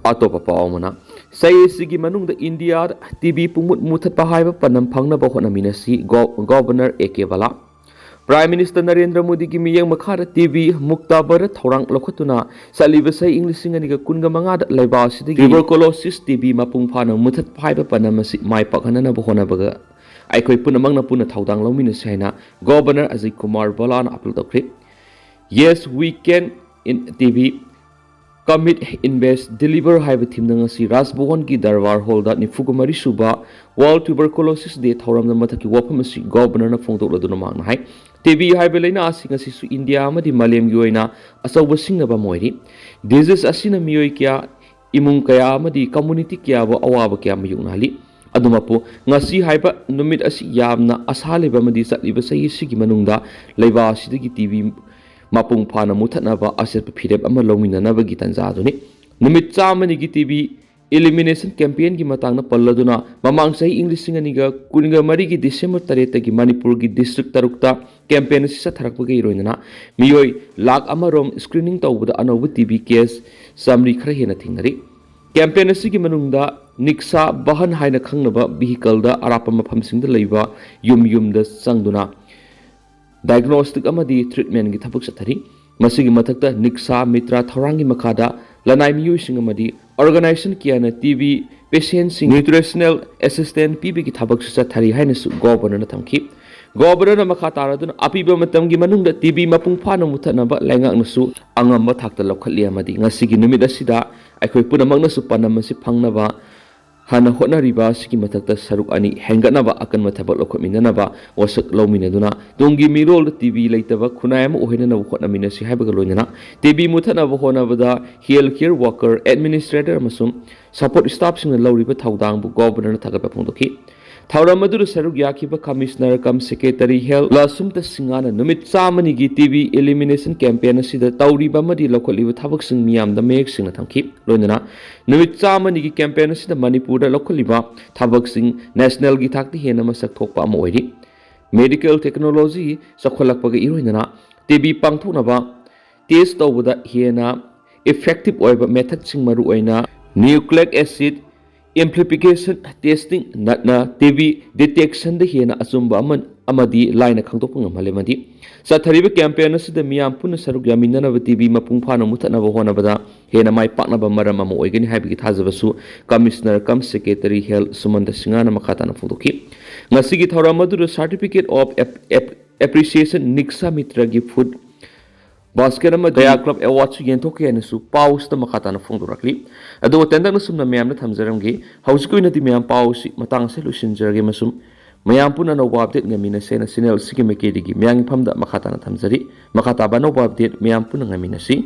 ꯑꯇꯣꯞꯄ ꯄꯥꯎ ꯑꯃꯅ, ꯆꯍꯤ ꯑꯁꯤꯒꯤ ꯃꯅꯨꯡꯗ ꯏꯟꯗꯤꯌꯥꯗ ꯇꯤ ꯕꯤ ꯄꯨꯡꯃꯨꯠ ꯃꯨꯊꯠꯄ ꯍꯥꯏꯕ ꯄꯥꯟꯗꯝ ꯐꯪꯅꯕ ꯍꯣꯠꯅꯃꯤꯟꯅꯁꯤ, ꯒꯣ-, governor A K Bala. Prime minister Narendra ꯃꯣꯗꯤꯒꯤ ꯃꯤꯠꯌꯦꯡ ꯃꯈꯥꯗ ꯇꯤ ꯕꯤ ꯃꯨꯛꯇ ꯚꯥꯔꯠ ꯊꯧꯔꯥꯡ ꯂꯧꯈꯠꯇꯨꯅ ꯆꯠꯂꯤꯕ ꯆꯍꯤ ꯏꯪ ꯂꯤꯁꯤꯡ ꯑꯅꯤꯒ ꯀꯨꯟꯒ ꯃꯉꯥꯗ ꯂꯩꯕꯥꯛ ꯑꯁꯤꯗꯒꯤ ꯇ꯭ꯌꯨꯕꯔꯀꯨꯂꯣꯁꯤꯁ ꯇꯤ ꯕꯤ ꯃꯄꯨꯡ ꯐꯥꯅ ꯃꯨꯊꯠꯄ ꯍꯥꯏꯕ ꯄꯥꯟꯗꯝ ꯑꯁꯤ ꯃꯥꯏ ꯄꯥꯛꯍꯟꯅꯕ ꯍꯣꯠꯅꯕꯒ ꯑꯩꯈꯣꯏ ꯄꯨꯝꯅꯃꯛꯅ ꯄꯨꯟꯅ ꯊꯧꯗꯥꯡ ꯂꯧꯃꯤꯟꯅꯁꯤ ꯍꯥꯏꯅ ꯒꯣꯚꯔꯅꯔ ꯑꯖꯤꯠ ꯀꯨꯃꯥꯔ ꯕꯂꯥꯅ ꯑꯄꯤꯜ ꯇꯧꯈ꯭ꯔꯤ꯫ Yes, we can in T B, commit, invest, deliver ꯍꯥꯏꯕ ꯊꯤꯝꯗ ꯉꯁꯤ ꯔꯥꯖꯚꯋꯟꯒꯤ ꯗꯔꯕꯥꯔ ꯍꯣꯜꯗ ꯅꯤꯐꯨꯒ ꯃꯔꯤ ꯁꯨꯕ ꯋꯥꯔꯜꯗ ꯇ꯭ꯌꯨꯕꯔꯀꯨꯂꯣꯁꯤꯁ ꯗꯦ ꯊꯧꯔꯝꯗ ꯃꯊꯛꯀꯤ ꯋꯥꯐꯝ ꯑꯁꯤ ꯒꯣꯚꯔꯅꯔꯅ ꯐꯣꯡꯗꯣꯛꯂꯗꯨꯅ ꯃꯍꯥꯛꯅ ꯍꯥꯏ, ꯇꯤ ꯕꯤ ꯍꯥꯏꯕ ꯂꯥꯏꯅꯥ ꯑꯁꯤꯡ ꯑꯁꯤꯁꯨ ꯏꯟꯗꯤꯌꯥ ꯑꯃꯗꯤ ꯃꯥꯂꯦꯝꯒꯤ ꯑꯣꯏꯅ ꯑꯆꯧꯕ ꯁꯤꯡꯅꯕ ꯑꯃ ꯑꯣꯏꯔꯤ꯫ ꯗꯤꯖꯤꯁ ꯑꯁꯤꯅ ꯃꯤꯑꯣꯏ ꯀꯌꯥ, ꯏꯃꯨꯡ ꯀꯌꯥ ꯑꯃꯗꯤ ꯀꯝꯃ꯭ꯌꯨꯅꯤꯇꯤ ꯀꯌꯥꯕꯨ ꯑꯋꯥꯕ ꯀꯌꯥ ꯃꯥꯌꯣꯛꯅꯍꯜꯂꯤ꯫ ꯑꯗꯨꯃꯛꯄꯨ, ꯉꯁꯤ ꯍꯥꯏꯕ ꯅꯨꯃꯤꯠ ꯑꯁꯤ ꯌꯥꯝꯅ ꯑꯁꯥ ꯂꯩꯕ ꯑꯃꯗꯤ ꯆꯠꯂꯤꯕ ꯆꯍꯤ ꯑꯁꯤꯒꯤ ꯃꯅꯨꯡꯗ ꯂꯩꯕꯥꯛ ꯑꯁꯤꯗꯒꯤ ꯇꯤ ꯕꯤ ꯃꯄꯨꯡ ꯐꯥꯅ ꯃꯨꯊꯠꯅꯕ ꯑꯆꯦꯠꯄ ꯐꯤꯔꯦꯞ ꯑꯃ ꯂꯧꯃꯤꯟꯅꯅꯕꯒꯤ ꯇꯥꯟꯖꯥ ꯑꯗꯨꯅꯤ꯫ ꯅꯨꯃꯤꯠ ꯆꯥꯝꯃꯅꯤꯒꯤ ꯇꯤ ꯕꯤ elimination campaignꯒꯤ ꯃꯇꯥꯡꯗ ꯄꯜꯂꯗꯨꯅ, ꯃꯃꯥꯡ ꯆꯍꯤ ꯏꯪ ꯂꯤꯁꯤꯡ ꯑꯅꯤꯒ ꯀꯨꯟꯒ ꯃꯔꯤꯒꯤ December ꯇꯔꯦꯠꯇꯒꯤ ꯃꯅꯤꯄꯨꯔꯒꯤ district ꯇꯔꯨꯛꯇ campaign ꯑꯁꯤ ꯆꯠꯊꯔꯛꯄꯒ ꯏꯔꯣꯏꯅꯅ ꯃꯤꯑꯣꯏ ꯂꯥꯈ ꯑꯃꯔꯣꯝ screening ꯇꯧꯕꯗ ꯑꯅꯧꯕ ꯇꯤ ꯕꯤ case ꯆꯥꯃꯔꯤ ꯈꯔ ꯍꯦꯟꯅ ꯊꯦꯡꯅꯔꯤ꯫ Campaign ꯑꯁꯤꯒꯤ ꯃꯅꯨꯡꯗ ꯅꯤꯛꯁꯥ ꯕꯍꯟ ꯍꯥꯏꯅ ꯈꯪꯅꯕ vehicleꯗ ꯑꯔꯥꯞꯄ ꯃꯐꯝꯁꯤꯡꯗ ꯂꯩꯕ ꯌꯨꯝ ꯌꯨꯝꯗ ꯆꯪꯗꯨꯅ diagnostic ꯑꯃꯗꯤ treatmentꯒꯤ ꯊꯕꯛ ꯆꯠꯊꯔꯤ꯫ ꯃꯁꯤꯒꯤ ꯃꯊꯛꯇ ꯅꯤꯛꯁꯥ ꯃꯤꯇ꯭ꯔꯥ ꯊꯧꯔꯥꯡꯒꯤ ꯃꯈꯥꯗ ꯂꯅꯥꯏ ꯃꯤꯑꯣꯏꯁꯤꯡ ꯑꯃꯗꯤ organization ꯀꯌꯥꯅ ꯇꯤ ꯕꯤ patientꯁꯤꯡ nutritional assistance ꯄꯤꯕꯒꯤ ꯊꯕꯛꯁꯨ ꯆꯠꯊꯔꯤ ꯍꯥꯏꯅꯁꯨ Governorꯅ ꯊꯝꯈꯤ꯫ Governorꯅ ꯃꯈꯥ ꯇꯥꯔꯗꯨꯅ, ꯑꯄꯤꯕ ꯃꯇꯝꯒꯤ ꯃꯅꯨꯡꯗ ꯇꯤ ꯕꯤ ꯃꯄꯨꯡ ꯐꯥꯅ ꯃꯨꯊꯠꯅꯕ ꯂꯩꯉꯥꯛꯅꯁꯨ ꯑꯉꯝꯕ ꯊꯥꯛꯇ ꯂꯧꯈꯠꯂꯤ ꯑꯃꯗꯤ ꯉꯁꯤꯒꯤ ꯅꯨꯃꯤꯠ ꯑꯁꯤꯗ ꯑꯩꯈꯣꯏ ꯄꯨꯝꯅꯃꯛꯅꯁꯨ ꯄꯥꯟꯗꯝ ꯑꯁꯤ ꯐꯪꯅꯕ ꯍꯥꯟꯅ ꯍꯣꯠꯅꯔꯤꯕ ꯑꯁꯤꯒꯤ ꯃꯊꯛꯇ ꯁꯔꯨꯛ ꯑꯅꯤ ꯍꯦꯟꯒꯠꯅꯕ ꯑꯀꯟꯕ ꯊꯕꯛ ꯂꯧꯈꯠꯃꯤꯟꯅꯅꯕ ꯋꯥꯁꯛ ꯂꯧꯃꯤꯟꯅꯗꯨꯅ ꯇꯨꯡꯒꯤ ꯃꯤꯔꯣꯜꯗ ꯇꯤ ꯕꯤ ꯂꯩꯇꯕ ꯈꯨꯟꯅꯥꯏ ꯑꯃ ꯑꯣꯏꯍꯟꯅꯕ ꯍꯣꯠꯅꯃꯤꯟꯅꯁꯤ ꯍꯥꯏꯕꯒ ꯂꯣꯏꯅꯅ ꯇꯤ ꯕꯤ ꯃꯨꯊꯠꯅꯕ ꯍꯣꯠꯅꯕꯗ health care worker, administrator ꯑꯃꯁꯨꯡ support staffꯁꯤꯡꯅ ꯂꯧꯔꯤꯕ ꯊꯧꯗꯥꯡꯕꯨ Governorꯅ ꯊꯥꯒꯠꯄ ꯐꯣꯡꯗꯣꯛꯈꯤ꯫ ꯊꯧꯔꯝ ꯑꯗꯨꯗ ꯁꯔꯨꯛ ꯌꯥꯈꯤꯕ Commissioner cum Secretary Health ꯂꯁꯨꯝꯇ ꯁꯤꯡꯍꯥꯅ ꯅꯨꯃꯤꯠ ꯆꯥꯝꯃꯅꯤꯒꯤ ꯇꯤ ꯕꯤ elimination campaign ꯑꯁꯤꯗ ꯇꯧꯔꯤꯕ ꯑꯃꯗꯤ ꯂꯧꯈꯠꯂꯤꯕ ꯊꯕꯛꯁꯤꯡ ꯃꯤꯌꯥꯝꯗ ꯃꯌꯦꯛ ꯁꯦꯡꯅ ꯊꯝꯈꯤ꯫ ꯂꯣꯏꯅꯅ ꯅꯨꯃꯤꯠ ꯆꯥꯝꯃꯅꯤꯒꯤ campaign ꯑꯁꯤꯗ ꯃꯅꯤꯄꯨꯔꯗ ꯂꯧꯈꯠꯂꯤꯕ ꯊꯕꯛꯁꯤꯡ nationalꯒꯤ ꯊꯥꯛꯇ ꯍꯦꯟꯅ ꯃꯁꯛ ꯊꯣꯛꯄ ꯑꯃ ꯑꯣꯏꯔꯤ꯫ Medical technology ꯆꯥꯎꯈꯠꯂꯛꯄꯒ ꯏꯔꯣꯏꯅꯅ ꯇꯤ ꯕꯤ ꯄꯥꯡꯊꯣꯛꯅꯕ test ꯇꯧꯕꯗ ꯍꯦꯟꯅ effective ꯑꯣꯏꯕ methodꯁꯤꯡ, ꯃꯔꯨꯑꯣꯏꯅ nucleic acid amplification testing ꯅꯠꯅ ꯇꯤ ꯕꯤ detectionꯗ ꯍꯦꯟꯅ ꯑꯆꯨꯝꯕ ꯑꯃ ꯑꯃꯗꯤ ꯂꯥꯏꯅ ꯈꯪꯗꯣꯛꯄ ꯉꯝꯍꯜꯂꯦ꯫ ꯑꯃꯗꯤ ꯆꯠꯊꯔꯤꯕ campaign ꯑꯁꯤꯗ ꯃꯤꯌꯥꯝ ꯄꯨꯟꯅ ꯁꯔꯨꯛ ꯌꯥꯃꯤꯟꯅꯅꯕ ꯇꯤ ꯕꯤ ꯃꯄꯨꯡ ꯐꯥꯅ ꯃꯨꯊꯠꯅꯕ ꯍꯣꯠꯅꯕꯗ ꯍꯦꯟꯅ ꯃꯥꯏ ꯄꯥꯛꯅꯕ ꯃꯔꯝ ꯑꯃ ꯑꯣꯏꯒꯅꯤ ꯍꯥꯏꯕꯒꯤ ꯊꯥꯖꯕꯁꯨ Commissioner cum Secretary Health ꯁꯨꯃꯟꯇ ꯁꯤꯡꯍꯥꯅ ꯃꯈꯥ ꯇꯥꯅ ꯐꯣꯡꯗꯣꯛꯈꯤ꯫ ꯉꯁꯤꯒꯤ ꯊꯧꯔꯝ ꯑꯗꯨꯗ Certificate of Ap-, Ap-, Appreciation ꯅꯤꯛꯁꯥ ꯃꯤꯇ꯭ꯔꯒꯤ food basket ꯑꯃꯗꯤ Kaya Club Awardꯁꯨ ꯌꯦꯟꯊꯣꯛꯈꯤ ꯍꯥꯏꯅꯁꯨ ꯄꯥꯎꯁꯤꯗ ꯃꯈꯥ ꯇꯥꯅ ꯐꯣꯡꯗꯣꯔꯛꯂꯤ꯫ ꯑꯗꯨꯒ ꯇꯦꯟꯇꯛꯅ ꯁꯨꯝꯅ ꯃꯌꯥꯝꯗ ꯊꯝꯖꯔꯝꯒꯦ꯫ ꯍꯧꯖꯤꯛꯀꯤ ꯑꯣꯏꯅꯗꯤ ꯃꯌꯥꯝ ꯄꯥꯎꯁꯤ ꯃꯇꯥꯡ ꯑꯁꯤꯗ ꯂꯣꯏꯁꯤꯟꯖꯔꯒꯦ ꯑꯃꯁꯨꯡ ꯃꯌꯥꯝ ꯄꯨꯟꯅ ꯑꯅꯧꯕ update ꯉꯥꯏꯃꯤꯟꯅꯁꯦꯅ channel ꯑꯁꯤꯒꯤ ꯃꯥꯏꯀꯩꯗꯒꯤ ꯃꯌꯥꯝꯒꯤ ꯐꯝꯗ ꯃꯈꯥ ꯇꯥꯅ ꯊꯝꯖꯔꯤ꯫ ꯃꯈꯥ ꯇꯥꯕ ꯑꯅꯧꯕ update ꯃꯌꯥꯝ ꯄꯨꯟꯅ ꯉꯥꯏꯃꯤꯟꯅꯁꯤ꯫